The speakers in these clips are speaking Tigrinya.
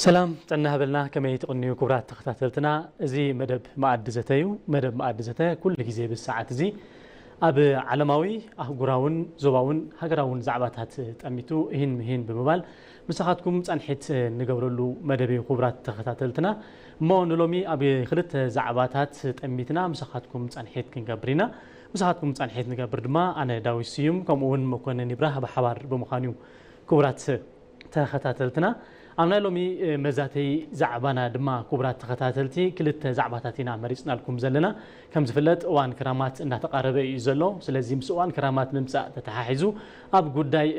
ሰላም ጥዕና ሃበልና፣ ከመይ ትቕንዩ ክቡራት ተኸታተልትና? እዚ መደብ መኣዲ ዘተ እዩ። መደብ መኣዲ ዘተ ኩሉ ግዜ ብሰዓት እዚ ኣብ ዓለማዊ፣ ኣህጉራውን ዞባውን ሃገራውን ዛዕባታት ጠሚቱ እሂን ምሂን ብምባል ምሳኻትኩም ጻንሒት ንገብረሉ መደብ እዩ። ክቡራት ተኸታተልትና፣ እሞ ንሎሚ ኣብ ክልተ ዛዕባታት ጠሚትና ምሳኻትኩም ጻንሒት ክንገብር ኢና። ምሳኻትኩም ጻንሒት ንገብር ድማ ኣነ ዳዊት ስዩም ከምኡ እውን መኮንን ይብራህ ብሓባር ብምዃን እዩ። ክቡራት ተኸታተልትና፣ ኣብ ናይ ሎሚ መዛተይ ዛዕባና ድማ ክቡራት ተኸታተልቲ ክልተ ዛዕባታት ኢና መሪጽናልኩም ዘለና። ከም ዝፍለጥ እዋን ክራማት እንዳተቓረበ እዩ ዘሎ። ስለዚ ምስ እዋን ክራማት ምምጻእ ተተሓሒዙ ኣብ ጉዳይ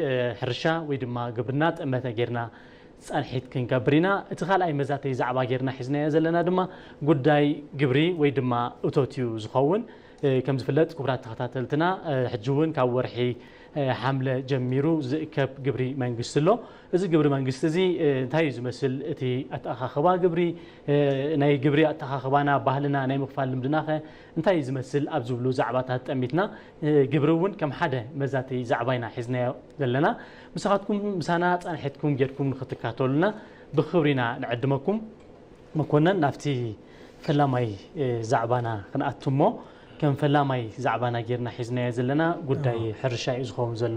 ሕርሻ ወይ ድማ ግብርና ጠመተ ጌርና ጻንሒት ክንገብር ኢና። እቲ ካልኣይ መዛተይ ዛዕባ ጌርና ሒዝናዮ ዘለና ድማ ጉዳይ ግብሪ ወይ ድማ እቶት እዩ ዝኸውን። ከም ዝፍለጥ ክቡራት ተኸታተልትና፣ ሕጂ እውን ካብ ወርሒ ሓምለ ጀሚሩ ዝእከብ ግብሪ መንግስቲ ኣሎ። እዚ ግብሪ መንግስቲ እዚ እንታይ እዩ ዝመስል? እቲ ኣተኣኻኽባ ግብሪ፣ ናይ ግብሪ ኣተኣኻኽባና፣ ባህልና፣ ናይ ምኽፋል ልምድናኸ እንታይ እዩ ዝመስል? ኣብ ዝብሉ ዛዕባታት ጠሚትና፣ ግብሪ እውን ከም ሓደ መዛተይ ዛዕባ ኢና ሒዝናዮ ዘለና። ምሳኻትኩም ምሳና ጻንሒትኩም ጌርኩም ንኽትካተሉና ብኽብሪ ኢና ንዕድመኩም። መኮነን፣ ናብቲ ፈላማይ ዛዕባና ክንኣቱ እሞ፣ ከም ፈላማይ ዛዕባና ጌርና ሒዝናዮ ዘለና ጉዳይ ሕርሻ እዩ ዝኸውን ዘሎ።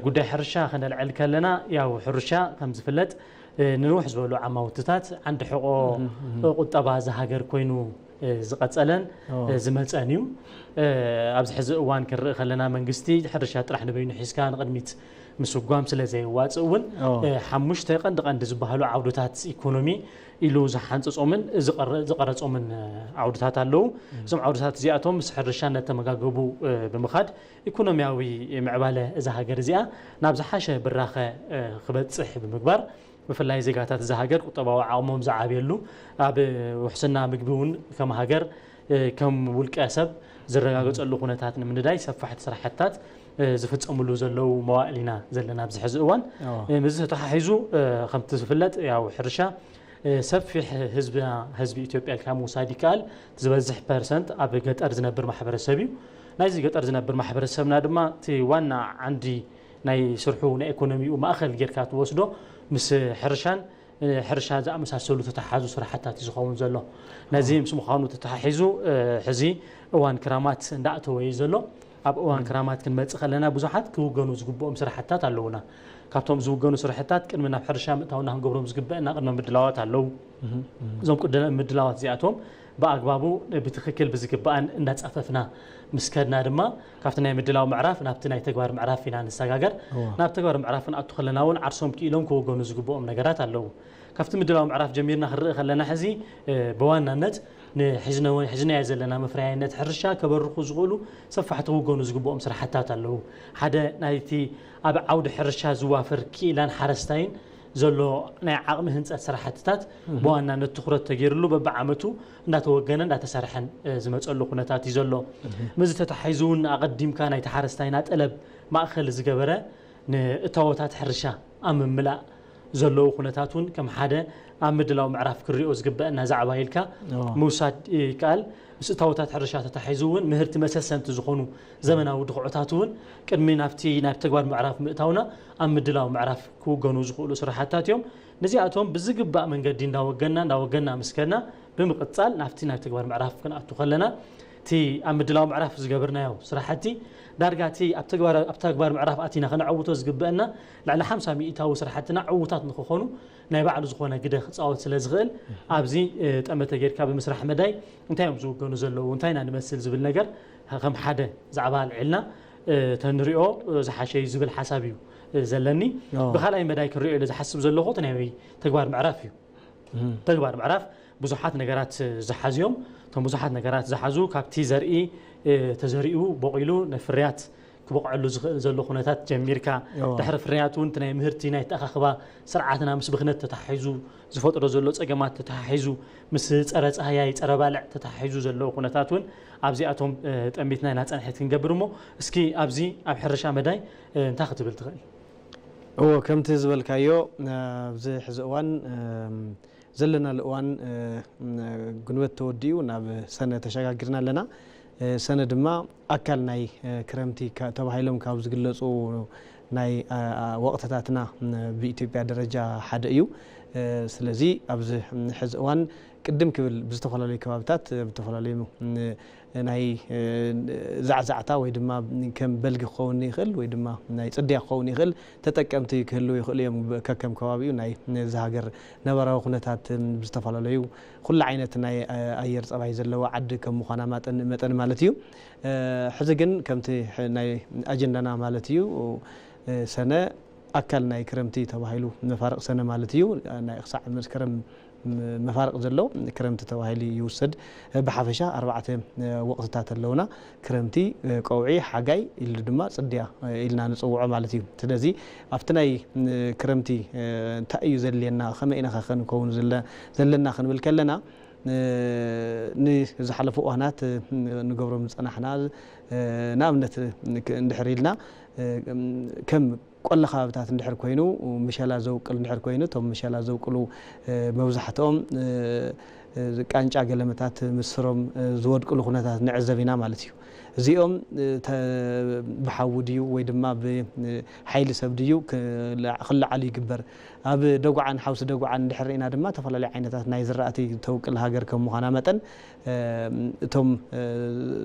ጉዳይ ሕርሻ ከነልዕል ከለና፣ ያው ሕርሻ ከም ዝፍለጥ ንንውሕ ዝበሉ ዓማውትታት ዓንዲ ሕቆ ቁጠባ እዛ ሃገር ኮይኑ ዝቐጸለን ዝመጸን እዩ። ኣብዚ ሕዚ እዋን ክንርኢ ከለና፣ መንግስቲ ሕርሻ ጥራሕ ንበይኑ ሒዝካ ንቕድሚት ምስጓም ስለ ዘየዋጽእ እውን፣ ሓሙሽተ ቀንዲ ቀንዲ ዝበሃሉ ዓውድታት ኢኮኖሚ ኢሉ ዝሓንጸጾምን ዝቐረ-፣ ዝቐረጾምን ዓውድታት ኣለዉ። እዞም ዓውድታት እዚኣቶም ምስ ሕርሻ እናተመጋገቡ ብምኻድ፣ ኢኮኖሚያዊ ምዕባለ እዛ ሃገር እዚኣ ናብ ዝሓሸ ብራኸ ክበጽሕ ብምግባር፣ ብፍላይ ዜጋታት እዛ ሃገር ቁጠባዊ ዓቕሞም ዝዓብየሉ፣ ኣብ ውሕስና ምግቢ እውን ከም ሃገር፣ ከም ውልቀ ሰብ ዝረጋገጸሉ ኩነታት ንምንዳይ ሰፋሕቲ ስራሕትታት ዝፍጸምሉ ዘለዉ መዋእል ኢና ዘለና ኣብዚ ሕዚ እዋን። ምስ ተተሓሒዙ፣ ከምቲ ዝፍለጥ፣ ያው ሕርሻ ሰፊሕ ህዝብና፣ ህዝቢ ኢትዮጵያ ኢልካ ምውሳድ ይከኣል። ዝበዝሕ ፐርሰንት ኣብ ገጠር ዝነብር ማሕበረሰብ እዩ። ናይዚ ገጠር ዝነብር ማሕበረሰብና ድማ እቲ ዋና ዓንዲ ናይ ስርሑ፣ ናይ ኢኮኖሚኡ ማእኸል ጌርካ ትወስዶ፣ ምስ ሕርሻን ሕርሻ ዝኣመሳሰሉ ተተሓዙ ስራሕታት እዩ ዝኸውን ዘሎ። ነዚ ምስ ምዃኑ ተተሓሒዙ፣ ሕዚ እዋን ክራማት እንዳእተወ እዩ ዘሎ። ኣብ እዋን ክራማት ክንመጽእ ከለና፣ ብዙሓት ክውገኑ ዝግብኦም ስራሕታት ኣለዉና። ካብቶም ዝውገኑ ስራሕታት፣ ቅድሚ ናብ ሕርሻ ምእታውና ክንገብሮም ዝግበአና ቅድመ ምድላዋት ኣለዉ። እዞም ቅድመ ምድላዋት እዚኣቶም ብኣግባቡ ብትኽክል ብዝግባኣን እንዳጻፈፍና ምስ ከድና ድማ፣ ካብቲ ናይ ምድላው ምዕራፍ ናብቲ ናይ ተግባር ምዕራፍ ኢና ንሰጋገር። እወ። ናብ ተግባር ምዕራፍ ክንኣቱ ከለና እውን፣ ዓርሶም ክኢሎም ክውገኑ ዝግብኦም ነገራት ኣለዉ። ካብቲ ምድላው ምዕራፍ ጀሚርና ክንርኢ ከለና፣ ሕዚ ብዋናነት ንሕዝነ-፣ ሒዝናዮ ዘለና መፍረያይነት ሕርሻ ከበርኹ ዝኽእሉ ሰፋሕቲ ክውገኑ ዝግብኦም ስራሕትታት ኣለዉ። ሓደ ናይቲ ኣብ ዓውዲ ሕርሻ ዝዋፈር ክኢላን ሓረስታይን ዘሎ ናይ ዓቕሚ ህንጸት ስራሕትታት ብዋናነት ትኹረት ተገይርሉ በብዓመቱ እንዳተወገነ እንዳተሰርሐን ዝመጸሉ ኩነታት እዩ ዘሎ። ምስዚ ተታሒዙ እውን ኣቐዲምካ ናይቲ ሓረስታይና ጠለብ ማእከል ዝገበረ ንእታወታት ሕርሻ ኣብ ምምላእ ዘለዉ ኩነታት እውን ከም ሓደ ኣብ ምድላው ምዕራፍ ክሪኦ ዝግበአና ዛዕባ ኢልካ ምውሳድ ይከኣል። ምስ እታወታት ሕርሻ ተታሒዙ እውን ምህርቲ መሰሰንቲ ዝኾኑ ዘመናዊ ድኹዕታት እውን ቅድሚ ናብቲ ናብ ተግባር ምዕራፍ ምእታውና ኣብ ምድላው ምዕራፍ ክውገኑ ዝኽእሉ ስራሕታት እዮም። ነዚኣቶም ብዝግባእ መንገዲ እንዳወገንና፣ እንዳወገንና ምስ ከድና፣ ብምቕጻል ናብቲ ናብ ተግባር ምዕራፍ ክንኣቱ ከለና፣ እቲ ኣብ ምድላው ምዕራፍ ዝገብርናዮ ስራሕቲ፣ ዳርጋ እቲ ኣብ ተግባር፣ ኣብ ተግባር ምዕራፍ ኣቲና ከነዐውቶ ዝግበአና ልዕሊ ሓምሳ ሚእታዊ ስራሕትና ዕዉታት ንክኾኑ ናይ ባዕሉ ዝኾነ ግደ ክጻወት ስለ ዝኽእል፣ ኣብዚ፣ እ፣ ጠመተ ጌርካ ብምስራሕ መዳይ እንታይ እዮም ዝውገኑ ዘለዉ፣ እንታይ ኢና ንመስል ዝብል ነገር ከም ሓደ ዛዕባ ኣልዒልና፣ እ፣ ተንሪኦ፣ እ፣ ዝሓሸ እዩ ዝብል ሓሳብ እዩ፣ እ፣ ዘለኒ። ኦ። ብኻልኣይ መዳይ ክንሪኦ ኢለ ዝሓስብ ዘለኹ እቲ ናይ ተግባር ምዕራፍ እዩ። እም። ተግባር ምዕራፍ ብዙሓት ነገራት ዝሓዙ እዮም። እቶም ብዙሓት ነገራት ዝሓዙ፣ ካብቲ ዘርኢ፣ እ፣ ተዘሪኡ፣ ቦቒሉ፣ ንፍርያት ክበቕዐሉ ዝኽእል ዘሎ ኩነታት ጀሚርካ፣ እዎ። ድሕሪ ፍርያት እውን እቲ ናይ ምህርቲ ናይ ኣተኣኻኽባ ስርዓትና ምስ ብኽነት ተተሓሒዙ ዝፈጥሮ ዘሎ ጸገማት ተተሓሒዙ፣ ምስ ጸረ ጻህያይ፣ ጸረ ባልዕ ተተሓሒዙ ዘለዉ ኩነታት እውን ኣብዚኣቶም፣ እ፣ ጠሚትና ኢና ጸንሒት ክንገብር እሞ፣ እስኪ ኣብዚ ኣብ ሕርሻ መዳይ፣ እ፣ እንታይ ክትብል ትኽእል? እዎ፣ ከምቲ ዝበልካዮ፣ እ፣ ኣብዚ ሕዚ እዋን፣ እ፣ ዘለናሉ እዋን፣ እ፣ ም፣ ጉንበት ተወዲኡ ናብ ሰነ ተሸጋጊርና ኣለና። እ፣ ሰነ ድማ ኣካል ናይ፣ እ፣ ክረምቲ ካ-፣ ተባሂሎም ካብ ዝግለጹ ናይ፣ እ፣ እ፣ ወቕትታትና፣ ም፣ ብኢትዮጵያ ደረጃ ሓደ እዩ። ስለዚ ኣብዚ ሕዚ እዋን ቅድም ክብል ብዝተፈላለዩ ከባብታት ብዝተፈላለዩ ናይ ዛዕዛዕታ ወይ ድማ ከም በልጊ ክኸውን ይኽእል ወይ ድማ ናይ ጽድያ ክኸውን ይኽእል ተጠቀምቲ ክህልዉ ይኽእሉ እዮም። ከከም ከባቢኡ ናይ እዚ ሃገር ነባራዊ ኩነታት ብዝተፈላለዩ ኩሉ ዓይነት ናይ ኣየር ጸባይ ዘለዎ ዓዲ ከም ምዃና መጠን ማለት እዩ። ሕዚ ግን ከምቲ ናይ ኣጀንዳና ማለት እዩ ሰነ ኣካል ናይ ክረምቲ ተባሂሉ መፋርቕ ሰነ ማለት እዩ። ናይ ክሳዕ መስከረም መፋርቕ ዘሎ ክረምቲ ተባሂሉ ይውሰድ። ብሓፈሻ ኣርባዕተ ወቕትታት ኣለውና። ክረምቲ፣ ቀውዒ፣ ሓጋይ ኢሉ ድማ ጽድያ ኢልና ንጽውዖ ማለት እዩ። ስለዚ ኣብቲ ናይ ክረምቲ እንታይ እዩ ዘድልየና፣ ከመይ ኢና ከ ክንከውን ዘለና ክንብል ከለና ንዝሓለፉ እዋናት ንገብሮም ዝጸናሕና ንኣብነት እንድሕር ኢልና ከም ቆላ ከባብታት እንድሕር ኮይኑ ምሸላ ዘውቅል እንድሕር ኮይኑ እቶም ምሸላ ዘውቅሉ መብዛሕትኦም ቃንጫ ገለመታት ምስ ስሮም ዝወድቅሉ ኩነታት ንዕዘብ ኢና ማለት እዩ። እዚኦም ብሓዊ ድዩ ወይ ድማ ብሓይሊ ሰብ ድዩ ክለዓሉ ይግበር። ኣብ ደጉዓን ሓውሲ ደጉዓን እንድሕር ርኢና ድማ ዝተፈላለዩ ዓይነታት ናይ ዝራእቲ ተውቅል ሃገር ከም ምዃና መጠን እቶም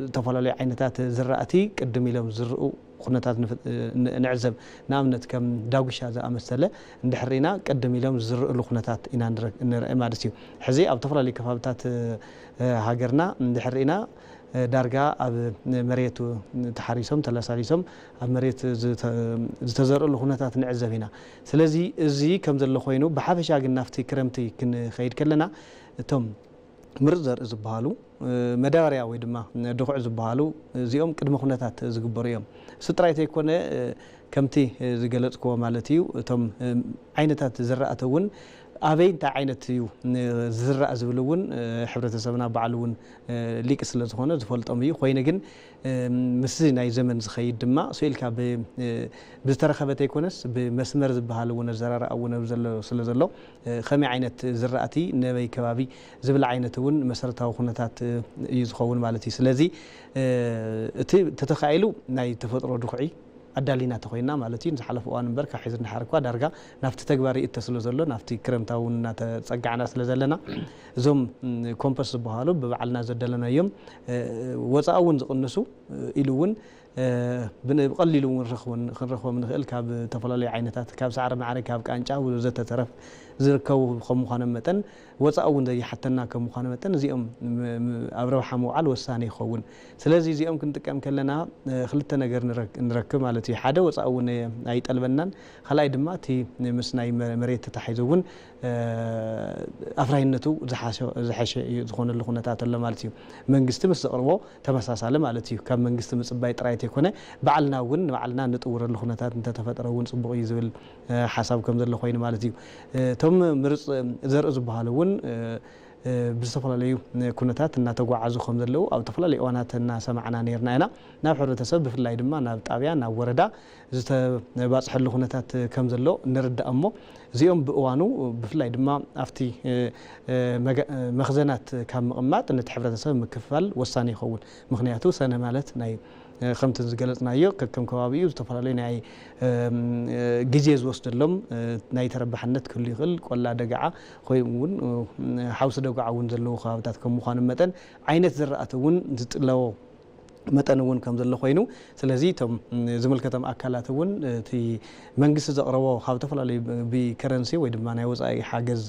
ዝተፈላለዩ ዓይነታት ዝራእቲ ቅድም ኢሎም ዝዝርኡ ኩነታት ንዕዘብ። ንኣብነት ከም ዳጉሻ ዝኣመሰለ እንድሕር ርኢና ቅድም ኢሎም ዝዝርእሉ ኩነታት ኢና ንርኢ ማለት እዩ። ሕዚ ኣብ ዝተፈላለዩ ከባብታት ሃገርና እንድሕር ርኢና ዳርጋ ኣብ መሬት ተሓሪሶም ተለሳሊሶም ኣብ መሬት ዝተዘርእሉ ኩነታት ንዕዘብ ኢና። ስለዚ እዚ ከም ዘሎ ኮይኑ ብሓፈሻ ግን ናብቲ ክረምቲ ክንኸይድ ከለና እቶም ምርፅ ዘርኢ ዝበሃሉ መዳበርያ ወይ ድማ ድኹዕ ዝበሃሉ እዚኦም ቅድመ ኩነታት ዝግበሩ እዮም። እሱ ጥራይ ተይኮነ ከምቲ ዝገለፅክዎ ማለት እዩ እቶም ዓይነታት ዝራእቲ እውን ኣበይ እንታይ ዓይነት እዩ ዝዝራእ ዝብል እውን ሕብረተሰብና ባዕሉ እውን ሊቅ ስለ ዝኾነ ዝፈልጦም እዩ። ኮይኑ ግን ምስ ናይ ዘመን ዝኸይድ ድማ ስኢልካ ብዝተረኸበ ተይኮነስ ብመስመር ዝበሃል እውን ኣዘራርኣ እውን ስለ ዘሎ ከመይ ዓይነት ዝራእቲ ነበይ ከባቢ ዝብል ዓይነት እውን መሰረታዊ ኩነታት እዩ ዝኸውን ማለት እዩ። ስለዚ እቲ ተተኻኢሉ ናይ ተፈጥሮ ድኹዒ ኣዳሊና ተኮይና ማለት እዩ። ንዝሓለፈ እዋን እምበር ካብ ሕዚ ንድሓር እኳ ዳርጋ ናብቲ ተግባር ይእተ ስለ ዘሎ ናብቲ ክረምታ እውን እናተጸጋዕና ስለ ዘለና እዞም ኮምፖስት ዝበሃሉ ብባዕልና ዘደለናዮም ወፃኢ እውን ዝቕንሱ ኢሉ እውን ብቐሊሉ እውን ክንረኽቦም ንኽእል ካብ ዝተፈላለዩ ዓይነታት ካብ ሳዕሪ ማዕሪ ካብ ቃንጫ ወዘተተረፍ ዝርከቡ ከም ምዃኖም መጠን ወፃኢ እውን ዘይሓተና ከም ምዃኑ መጠን እዚኦም ኣብ ረብሓ ምውዓል ወሳኒ ይኸውን። ስለዚ እዚኦም ክንጥቀም ከለና ክልተ ነገር ንረክብ ማለት እዩ። ሓደ ወፃኢ እውን ኣይጠልበናን፣ ካልኣይ ድማ እቲ ምስ ናይ መሬት ተታሒዙ እውን ኣፍራይነቱ ዝሓሸ እዩ ዝኾነሉ ኩነታት ኣሎ ማለት እዩ። መንግስቲ ምስ ዘቕርቦ ተመሳሳሊ ማለት እዩ። ካብ መንግስቲ ምፅባይ ጥራይ ተይኮነ ባዕልና እውን ንባዕልና ንጥውረሉ ኩነታት እንተተፈጠረ እውን ፅቡቕ እዩ ዝብል ሓሳብ ከም ዘሎ ኮይኑ ማለት እዩ። እቶም ምርፅ ዘርኢ ዝበሃሉ እውን ብዝተፈላለዩ ኩነታት እናተጓዓዙ ከም ዘለዉ ኣብ ዝተፈላለዩ እዋናት እናሰማዕና ነርና ኢና። ናብ ሕብረተሰብ ብፍላይ ድማ ናብ ጣብያ ናብ ወረዳ ዝተባፅሐሉ ኩነታት ከም ዘሎ ንርዳእ እሞ እዚኦም ብእዋኑ ብፍላይ ድማ ኣብቲ መኽዘናት ካብ ምቕማጥ ነቲ ሕብረተሰብ ምክፍፋል ወሳኒ ይኸውን። ምክንያቱ ሰነ ማለት ናይ ከምቲ ዝገለፅናዮ ከከም ከባቢኡ ዝተፈላለዩ ናይ ግዜ ዝወስደሎም ናይ ተረባሕነት ክህሉ ይኽእል። ቆላ ደጋዓ ኮይኑ እውን ሓውሲ ደጋዓ እውን ዘለዉ ከባብታት ከም ምዃኑ መጠን ዓይነት ዝራእቲ እውን ዝጥለቦ መጠን እውን ከም ዘሎ ኮይኑ ስለዚ እቶም ዝምልከቶም ኣካላት እውን እቲ መንግስቲ ዘቕረቦ ካብ ዝተፈላለዩ ብከረንሲ ወይ ድማ ናይ ወፃኢ ሓገዝ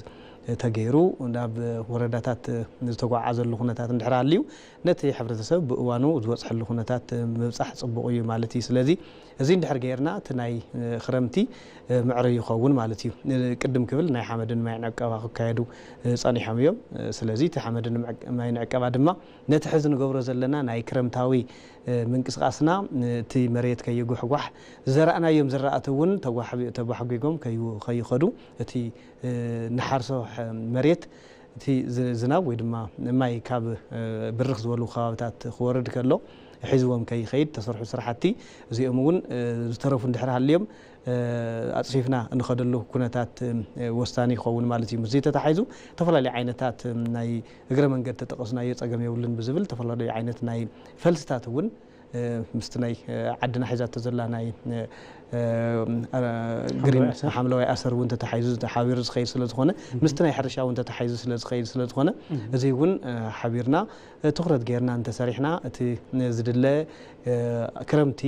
ተገይሩ ናብ ወረዳታት ዝተጓዓዘሉ ኩነታት እንድሕር ኣልዩ ነቲ ሕብረተሰብ ብእዋኑ ዝበፅሐሉ ኩነታት ምብፃሕ ፅቡቕ እዩ ማለት እዩ። ስለዚ እዚ እንድሕር ገይርና እቲ ናይ ክረምቲ ምዕረ ይኸውን ማለት እዩ። ቅድም ክብል ናይ ሓመድን ማይን ዕቀባ ክካየዱ ፀኒሖም እዮም። ስለዚ እቲ ሓመድን ማይን ዕቀባ ድማ ነቲ ሕዚ ንገብሮ ዘለና ናይ ክረምታዊ ምንቅስቃስና እቲ መሬት ከይጉሕጓሕ ዝዘራእናዮም ዝራእቲ እውን ተጓሕጒጎም ከይኸዱ እቲ ንሓርሶ መሬት እቲ ዝናብ ወይ ድማ ማይ ካብ ብርኽ ዝበሉ ከባብታት ክወርድ ከሎ ሒዝዎም ከይኸይድ ተሰርሑ ስራሕቲ እዚኦም እውን ዝተረፉ እንድሕር ሃልዮም ኣፅፊፍና እንኸደሉ ኩነታት ወሳኒ ይኸውን ማለት እዩ። ምስዚ ተታሒዙ ዝተፈላለዩ ዓይነታት ናይ እግረ መንገድ ተጠቐስናዮ ፀገም የብሉን ብዝብል ዝተፈላለዩ ዓይነት ናይ ፈልስታት እውን ምስቲ ናይ ዓድና ሒዛቶ ዘላ ናይ ግሪን ሓምለዋይ ኣሰር እውን ተተሓይዙ ተሓቢሩ ዝኸይድ ስለ ዝኾነ ምስቲ ናይ ሕርሻ እውን ተተሓይዙ ስለ ዝኸይድ ስለ ዝኾነ እዚ እውን ሓቢርና ትኹረት ገይርና እንተሰሪሕና እቲ ዝድለ ክረምቲ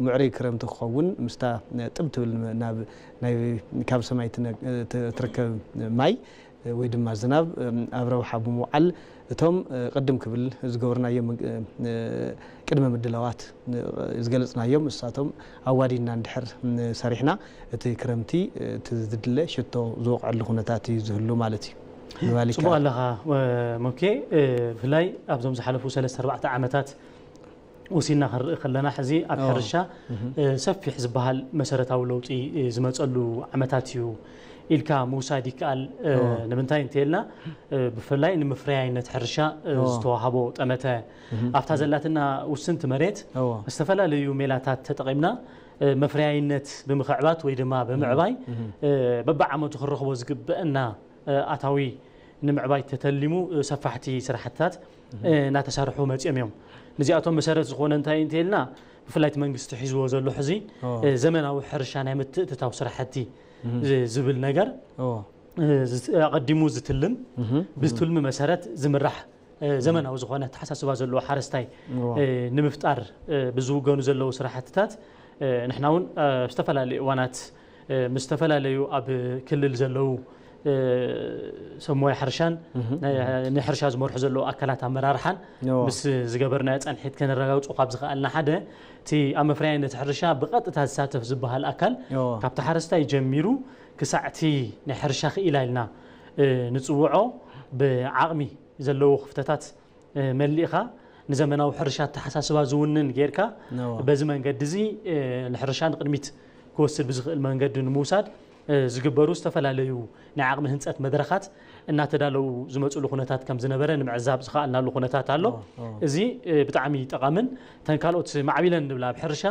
ምዕሩይ ክረምቲ ክኸውን ምስታ ጥብ ትብል ናብ ናይ ካብ ሰማይ ትነ- ት- ትርከብ ማይ ወይ ድማ ዝናብ ኣብ ረብሓ ብምውዓል እቶም ቅድም ክብል ዝገበርናዮም ቅድመ ምድላዋት ዝገለፅናዮም እሳቶም ኣዋዲድና እንድሕር ሰሪሕና እቲ ክረምቲ እቲ ዝድለ ሽቶ ዝወቕዐሉ ኩነታት እዩ ዝህሉ ማለት እዩ። ምባል ይከኣል። ኣለኻ ሞኬ። ብፍላይ ኣብዞም ዝሓለፉ ሰለስተ ኣርባዕተ ዓመታት ወሲድና ክንርኢ ከለና ሕዚ ኣብ ሕርሻ ሰፊሕ ዝበሃል መሰረታዊ ለውጢ ዝመፀሉ ዓመታት እዩ ኢልካ ምውሳድ ይከኣል። ንምንታይ እንተልና ብፍላይ ንምፍረያይነት ሕርሻ ዝተዋሃቦ ጠመተ ኣብታ ዘላትና ውስንቲ መሬት ዝተፈላለዩ ሜላታት ተጠቒምና መፍረያይነት ብምኽዕባት ወይ ድማ ብምዕባይ በብዓመቱ ክንረኽቦ ዝግበአና ኣታዊ ንምዕባይ ተተሊሙ ሰፋሕቲ ስራሕትታት እናተሰርሑ መፂኦም እዮም። ነዚኣቶም መሰረት ዝኾነ እንታይ እንተልና ብፍላይ እቲ መንግስቲ ሒዝዎ ዘሎ ሕዚ ዘመናዊ ሕርሻ ናይ ምትእትታው ስራሕቲ ዝብል ነገር ኣቐዲሙ ዝትልም ብትልሚ መሰረት ዝምራሕ ዘመናዊ ዝኾነ ኣተሓሳስባ ዘለዎ ሓረስታይ ንምፍጣር ብዝውገኑ ዘለዉ ስራሕትታት ንሕና እውን ዝተፈላለዩ እዋናት ምስ ዝተፈላለዩ ኣብ ክልል ዘለዉ ሰብ ሞያ ሕርሻን ንሕርሻ ዝመርሑ ዘለዉ ኣካላት ኣመራርሓን ምስ ዝገበርናዮ ፃንሒት ከነረጋግፆ ካብ ዝኸኣልና ሓደ እቲ ኣብ መፍረያይነት ሕርሻ ብቐጥታ ዝሳተፍ ዝበሃል ኣካል ካብቲ ሓረስታይ ጀሚሩ ክሳዕቲ ናይ ሕርሻ ክኢላ ኢልና ንፅውዖ ብዓቕሚ ዘለዉ ክፍተታት መሊእኻ ንዘመናዊ ሕርሻ ኣተሓሳስባ ዝውንን ጌርካ በዚ መንገዲ እዚ ንሕርሻ ንቕድሚት ክወስድ ብዝኽእል መንገዲ ንምውሳድ ዝግበሩ ዝተፈላለዩ ናይ ዓቕሚ ህንፀት መድረኻት እናተዳለዉ ዝመፅሉ ኩነታት ከም ዝነበረ ንምዕዛብ ዝኸኣልናሉ ኩነታት ኣሎ። እዚ ብጣዕሚ ጠቓምን እተን ካልኦት ማዕቢለን ንብላ ኣብ ሕርሻ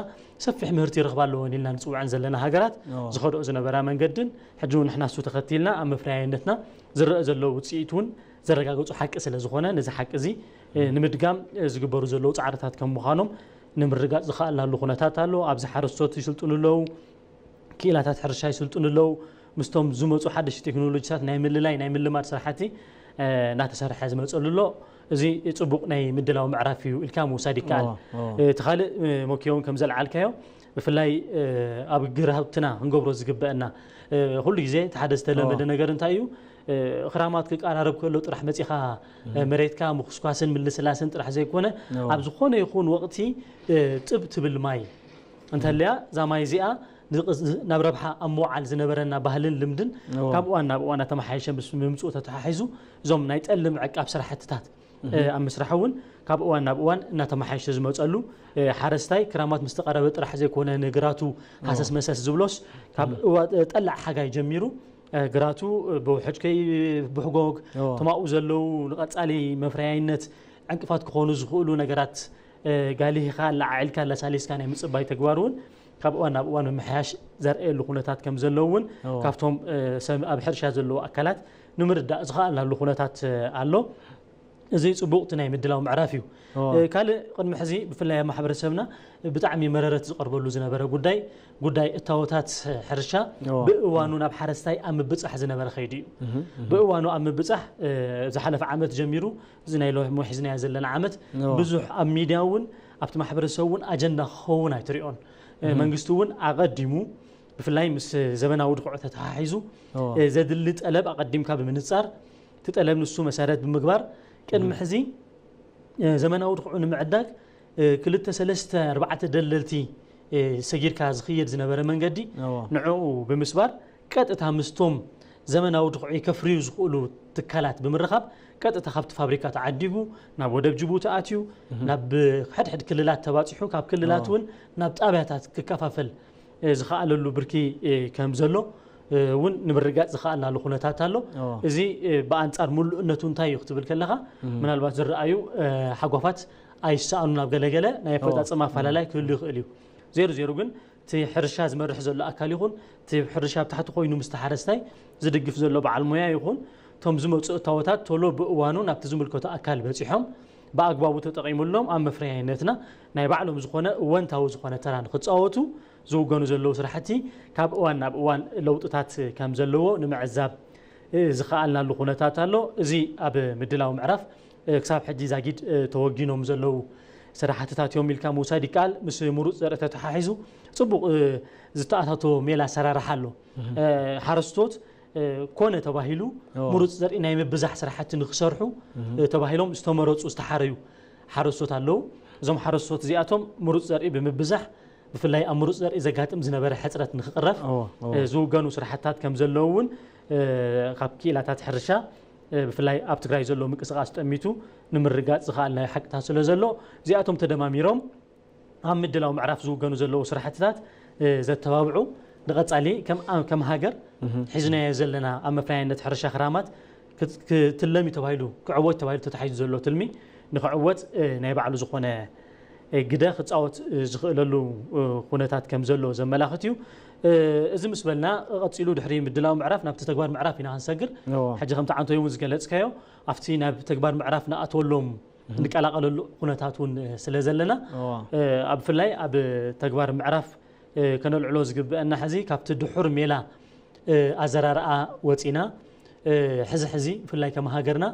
ሰፊሕ ምህርቲ ይረኽባ ኣለወን ኢልና ንፅውዐን ዘለና ሃገራት ዝኸድኦ ዝነበራ መንገድን ሕጂ እውን ንሕና እሱ ተኸቲልና ኣብ መፍረያይነትና ዝረአ ዘሎ ውፅኢት እውን ዘረጋገፁ ሓቂ ስለ ዝኾነ ነዚ ሓቂ እዚ ንምድጋም ዝግበሩ ዘለዉ ፃዕርታት ከም ምዃኖም ንምርጋፅ ዝኸኣልናሉ ኩነታት ኣሎ። ኣብዚ ሓረስቶት ይስልጥኑ ኣለዉ፣ ክኢላታት ሕርሻ ይስልጥኑ ኣለዉ። ምስቶም ዝመፁ ሓደሽቲ ቴክኖሎጂታት ናይ ምልላይ ናይ ምልማድ ስራሕቲ እናተሰርሐ ዝመፀሉ ኣሎ። እዚ ፅቡቕ ናይ ምድላው ምዕራፍ እዩ ኢልካ ምውሳድ ይከኣል። እቲ ካልእ ሞኪ እውን ከም ዘልዓልካዮ ብፍላይ ኣብ ግራውትና ክንገብሮ ዝግበአና ኩሉ ግዜ እቲ ሓደ ዝተለመደ ነገር እንታይ እዩ? ክራማት ክቀራረብ ከሎ ጥራሕ መፂኻ መሬትካ ምኹስኳስን ምልስላስን ጥራሕ ዘይኮነ ኣብ ዝኾነ ይኹን ወቕቲ ጥብ ትብል ማይ እንተልያ እዛ ማይ እዚኣ ናብ ረብሓ ኣብ ምውዓል ዝነበረና ባህልን ልምድን ካብ እዋን ናብ እዋን ኣተመሓየሸ ምስ ምምፅኡ ተተሓሒዙ እዞም ናይ ጠሊ ምዕቃብ ስራሕትታት ኣብ ምስራሕ እውን ካብ እዋን ናብ እዋን እናተመሓየሸ ዝመፀሉ ሓረስታይ ክራማት ምስ ተቐረበ ጥራሕ ዘይኮነ ንግራቱ ሃሰስ መሰስ ዝብሎስ ካብ ጠላዕ ሓጋይ ጀሚሩ ግራቱ ብውሕጅ ከይብሕጎግ ተማኡ ዘለዉ ንቐፃሊ መፍረያይነት ዕንቅፋት ክኾኑ ዝኽእሉ ነገራት ጋሊህካ ኣላዓዒልካ ኣላሳሊስካ ናይ ምፅባይ ተግባር እውን ካብ እዋን ናብ እዋን ምምሕያሽ ዘርእየሉ ኩነታት ከም ዘለዉ እውን ካብቶም ኣብ ሕርሻ ዘለዉ ኣካላት ንምርዳእ ዝኸኣልናሉ ኩነታት ኣሎ። እዚ ፅቡቕ እቲ ናይ ምድላው ምዕራፍ እዩ። ካልእ ቅድሚ ሕዚ ብፍላይ ኣብ ማሕበረሰብና ብጣዕሚ መረረት ዝቐርበሉ ዝነበረ ጉዳይ ጉዳይ እታወታት ሕርሻ ብእዋኑ ናብ ሓረስታይ ኣብ ምብፃሕ ዝነበረ ከይዱ እዩ። ብእዋኑ ኣብ ምብፃሕ ዝሓለፈ ዓመት ጀሚሩ እዚ ናይ ሎሚ ሒዝናዮ ዘለና ዓመት ብዙሕ ኣብ ሚድያ እውን ኣብቲ ማሕበረሰብ እውን ኣጀንዳ ክኸውን ኣይትሪኦን። መንግስቲ እውን ኣቐዲሙ ብፍላይ ምስ ዘበናዊ ድኹዕ ተተሓሒዙ ዘድሊ ጠለብ ኣቐዲምካ ብምንፃር እቲ ጠለብ ንሱ መሰረት ብምግባር ቅድሚ ሕዚ ዘመናዊ ድኹዑ ንምዕዳግ ክልተ ሰለስተ ኣርባዕተ ደለልቲ ሰጊርካ ዝኽየድ ዝነበረ መንገዲ ንዕኡ ብምስባር ቀጥታ ምስቶም ዘመናዊ ድኹዒ ከፍርዩ ዝኽእሉ ትካላት ብምርኻብ ቀጥታ ካብቲ ፋብሪካ ተዓዲጉ ናብ ወደብ ጅቡቲ ኣትዩ ናብ ሕድሕድ ክልላት ተባፂሑ ካብ ክልላት እውን ናብ ጣብያታት ክከፋፈል ዝኸኣለሉ ብርኪ ከም ዘሎ እውን ንምርጋፅ ዝኸኣልናሉ ኩነታት ኣሎ። እዚ ብኣንፃር ምሉእነቱ እንታይ እዩ ክትብል ከለኻ ምናልባት ዝረኣዩ ሓጓፋት ኣይሰኣኑን ኣብ ገለገለ ናይ ኣፈፃፅማ ኣፈላላይ ክህሉ ይኽእል እዩ። ዜሩ ዜሩ ግን እቲ ሕርሻ ዝመርሕ ዘሎ ኣካል ይኹን እቲ ሕርሻ ኣብ ታሕቲ ኮይኑ ምስቲ ሓረስታይ ዝድግፍ ዘሎ በዓል ሞያ ይኹን እቶም ዝመፁ እታወታት ቶሎ ብእዋኑ ናብቲ ዝምልከቶ ኣካል በፂሖም ብኣግባቡ ተጠቒሙሎም ኣብ መፍረያይነትና ናይ ባዕሎም ዝኾነ እወንታዊ ዝኾነ ተራ ንክፃወቱ ዝውገኑ ዘለዉ ስራሕቲ ካብ እዋን ናብ እዋን ለውጥታት ከም ዘለዎ ንምዕዛብ ዝኸኣልናሉ ኩነታት ኣሎ። እዚ ኣብ ምድላው ምዕራፍ ክሳብ ሕጂ ዛጊድ ተወጊኖም ዘለዉ ስራሕትታት እዮም ኢልካ ምውሳድ ይከኣል። ምስ ምሩፅ ዘርኢ ተተሓሒዙ ፅቡቕ ዝተኣታቶ ሜላ ኣሰራርሓ ኣሎ። ሓረስቶት ኮነ ተባሂሉ ምሩፅ ዘርኢ ናይ ምብዛሕ ስራሕቲ ንክሰርሑ ተባሂሎም ዝተመረፁ ዝተሓረዩ ሓረስቶት ኣለዉ። እዞም ሓረስቶት እዚኣቶም ምሩፅ ዘርኢ ብምብዛሕ ብፍላይ ኣብ ምሩፅ ዘርኢ ዘጋጥም ዝነበረ ሕፅረት ንክቕረፍ ዝውገኑ ስራሕትታት ከም ዘለዉ እውን ካብ ክኢላታት ሕርሻ ብፍላይ ኣብ ትግራይ ዘሎ ምንቅስቃስ ጠሚቱ ንምርጋፅ ዝኸኣልናዮ ሓቅታት ስለ ዘሎ እዚኣቶም ተደማሚሮም ኣብ ምድላው ምዕራፍ ዝውገኑ ዘለዉ ስራሕትታት ዘተባብዑ ንቐፃሊ ከም ሃገር ሒዝናዮ ዘለና ኣብ መፍረያይነት ሕርሻ ክራማት ክትለም እዩ ተባሂሉ ክዕወት ተባሂሉ ተታሒዙ ዘሎ ትልሚ ንክዕወት ናይ ባዕሉ ዝኾነ ግደ ክፃወት ዝኽእለሉ ኩነታት ከም ዘሎ ዘመላኽት እዩ። እዚ ምስ በልና ቀፂሉ ድሕሪ ምድላው ምዕራፍ ናብቲ ተግባር ምዕራፍ ኢና ክንሰግር። ሕጂ ከምቲ ዓንቶይ እውን ዝገለፅካዮ ኣብቲ ናብ ተግባር ምዕራፍ ንኣትወሎም እንቀላቐለሉ ኩነታት እውን ስለ ዘለና ኣብ ብፍላይ ኣብ ተግባር ምዕራፍ ከነልዕሎ ዝግብአና ሕዚ ካብቲ ድሑር ሜላ ኣዘራርኣ ወፂና ሕዚ ሕዚ ብፍላይ ከም ሃገርና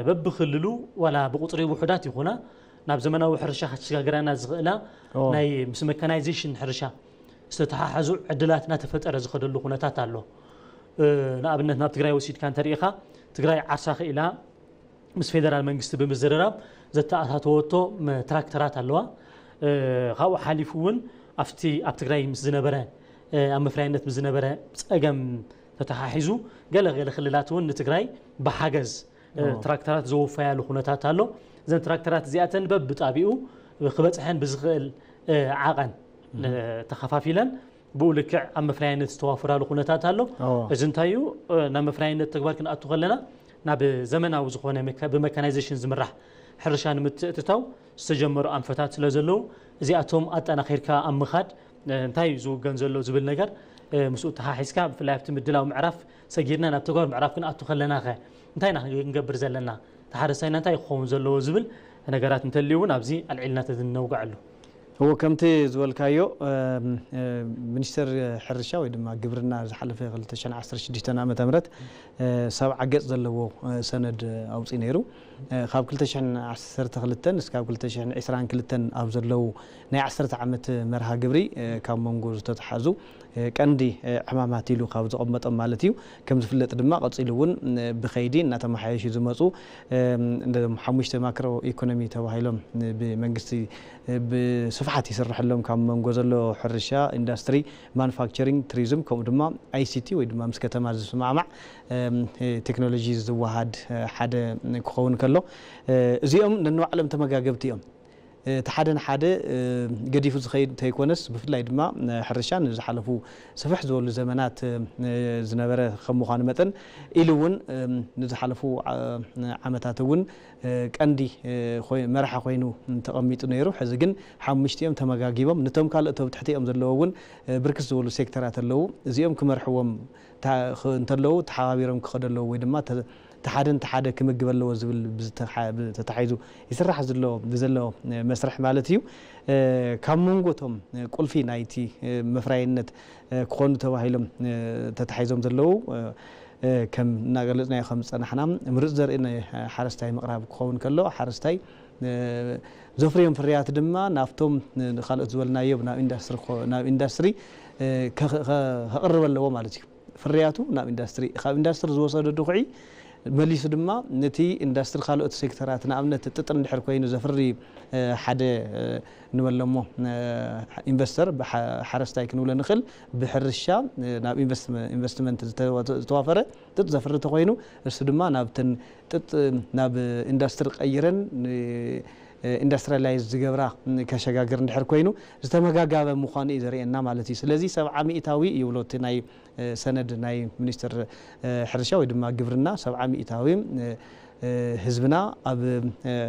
በብክልሉ ዋላ ብቁፅሪ ውሑዳት ይኹና ናብ ዘመናዊ ሕርሻ ከተሸጋግረና ዝኽእላ ናይ ምስ መካናይዜሽን ሕርሻ ዝተተሓሓዙ ዕድላት እናተፈጠረ ዝኸደሉ ኩነታት ኣሎ። ንኣብነት ናብ ትግራይ ወሲድካ እንተሪኢኻ ትግራይ ዓርሳ ክኢላ ምስ ፌደራል መንግስቲ ብምዝርራብ ዘተኣታተወቶ ትራክተራት ኣለዋ። ካብኡ ሓሊፉ እውን ኣብቲ ኣብ ትግራይ ምስ ዝነበረ ኣብ መፍረያይነት ምስ ዝነበረ ፀገም ተተሓሒዙ ገለ ገለ ክልላት እውን ንትግራይ ብሓገዝ ትራክተራት ዘወፈያሉ ኩነታት ኣሎ። እዘን ትራክተራት እዚኣተን በብጣቢኡ ክበፅሐን ብዝኽእል ዓቐን ተኸፋፊለን ብኡ ልክዕ ኣብ መፍረያይነት ዝተዋፍራሉ ኩነታት ኣሎ። እዚ እንታይ እዩ? ናብ መፍረያይነት ተግባር ክንኣቱ ከለና ናብ ዘመናዊ ዝኾነ ብመካናይዜሽን ዝምራሕ ሕርሻ ንምትእትታው ዝተጀመሩ ኣንፈታት ስለ ዘለዉ እዚኣቶም ኣጠናኺርካ ኣብ ምኻድ እንታይ እዩ ዝውገን ዘሎ ዝብል ነገር ምስኡ ተሓሒዝካ ብፍላይ ኣብቲ ምድላው ምዕራፍ ሰጊርና ናብ ተግባር ምዕራፍ ክንኣቱ ከለና ኸ እንታይ ኢና ክንገብር ዘለና? ተሓረስታይና እንታይ ክኸውን ዘለዎ ዝብል ነገራት እንተልዩ እውን ኣብዚ ኣልዒልና ተዝነውግዐሉ። እዎ ከምቲ ዝበልካዮ ሚኒስተር ሕርሻ ወይ ድማ ግብርና ዝሓለፈ ክልተ ሽሕን ዓሰርተ ሽዱሽተን ዓመተ ምህረት ሰብዓ ገፅ ዘለዎ ሰነድ ኣውፂኡ ነይሩ። ካብ ክልተ ሽሕን ዓሰርተ ክልተን እስካብ ክልተ ሽሕን ዕስራን ክልተን ኣብ ዘለዉ ናይ ዓሰርተ ዓመት መርሃ ግብሪ ካብ መንጎ ዝተተሓዙ ቀንዲ ዕማማት ኢሉ ካብ ዘቐመጦም ማለት እዩ። ከም ዝፍለጥ ድማ ቀፂሉ እውን ብኸይዲ እናተመሓየሹ ዝመፁ ሓሙሽተ ማክሮ ኢኮኖሚ ተባሂሎም ብመንግስቲ ብስፍሓት ይስርሐሎም ካብ መንጎ ዘሎ ሕርሻ፣ ኢንዳስትሪ፣ ማኑፋክቸሪንግ፣ ቱሪዝም ከምኡ ድማ ኣይሲቲ ወይ ድማ ምስ ከተማ ዝስማዕማዕ ቴክኖሎጂ ዝወሃድ ሓደ ክኸውን ከሎ እዚኦም ነንባዕሎም ተመጋገብቲ እዮም። እቲ ሓደ ንሓደ ገዲፉ ዝኸይድ እንተይኮነስ ብፍላይ ድማ ሕርሻ ንዝሓለፉ ስፍሕ ዝበሉ ዘመናት ዝነበረ ከም ምዃኑ መጠን ኢሉ እውን ንዝሓለፉ ዓመታት እውን ቀንዲ መርሓ ኮይኑ ተቐሚጡ ነይሩ። ሕዚ ግን ሓሙሽቲኦም ተመጋጊቦም ነቶም ካልኦት ኣብ ትሕቲኦም ዘለዎ እውን ብርክት ዝበሉ ሴክተራት ኣለዉ። እዚኦም ክመርሕዎም እንተለዉ ተሓባቢሮም ክኸዱ ኣለዉ ወይ ድማ ተሓደ ንተሓደ ክምግብ ኣለዎ ዝብል ተታሒዙ ይስራሕ ዘሎ ብዘሎ መስርሕ ማለት እዩ። ካብ መንጎ እቶም ቁልፊ ናይቲ መፍራይነት ክኾኑ ተባሂሎም ተታሒዞም ዘለዉ ከም እናገለፅናዮ ከም ዝፀናሕና ምሩፅ ዘርኢ ንሓረስታይ ምቕራብ ክኸውን ከሎ ሓረስታይ ዘፍርዮም ፍርያት ድማ ናብቶም ካልኦት ዝበልናዮም ናብ ኢንዳስትሪ ናብ ኢንዳስትሪ ከቕርብ ኣለዎ ማለት እዩ። ፍርያቱ ናብ ኢንዳስትሪ ካብ ኢንዳስትሪ ዝወሰዶ ድኹዒ መሊሱ ድማ ነቲ ኢንዳስትሪ ካልኦት ሴክተራት ንኣብነት ጥጥ እንድሕር ኮይኑ ዘፍሪ ሓደ ንበለሞ ኢንቨስተር ሓረስታይ ክንብሎ ንኽእል ብሕርሻ ናብ ኢንቨስትመንት ዝተዋፈረ ጥጥ ዘፍሪ ተኮይኑ እሱ ድማ ናብተን ጥጥ ናብ ኢንዳስትሪ ቀይረን ኢንዳስትሪላይዝ ዝገብራ ከሸጋግር እንድሕር ኮይኑ ዝተመጋጋበ ምዃኑ እዩ ዘርእየና ማለት እዩ። ስለዚ ሰብዓ ሚእታዊ ይብሎ እቲ ናይ ሰነድ ናይ ሚኒስትር ሕርሻ ወይ ድማ ግብርና ሰብዓ ሚእታዊ ህዝብና ኣብ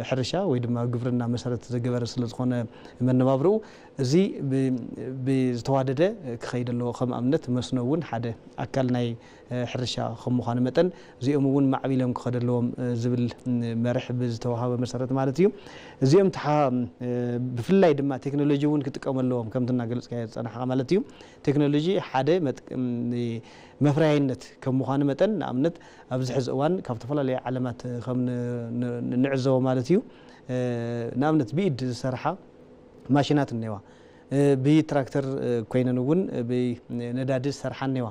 ሕርሻ ወይ ድማ ግብርና መሰረት ዘገበረ ስለ ዝኾነ መነባብርኡ፣ እዚ ብዝተዋደደ ክኸይድ ኣለዎ። ከም ኣብነት መስኖ እውን ሓደ ኣካል ናይ ሕርሻ ከም ምዃኑ መጠን፣ እዚኦም እውን ማዕቢሎም ክኸደ ኣለዎም ዝብል መርሕ ብዝተዋሃበ መሰረት ማለት እዩ። እዚኦም ብፍላይ ድማ ቴክኖሎጂ እውን ክጥቀሙ ኣለዎም፣ ከምቲ እናገለፅካዮ ዝፀናሕካ ማለት እዩ። ቴክኖሎጂ ሓደ መፍረያይነት ከም ምዃኑ መጠን፣ ንኣብነት ኣብዚ ሕዚ እዋን ካብ ዝተፈላለዩ ዓለማት ከም ንዕዘቦ ማለት እዩ፣ ንኣብነት ብኢድ ዝሰርሓ ማሽናት እኒዋ፣ ብትራክተር ኮይነን እውን ብነዳዲ ዝሰርሓ እኒዋ።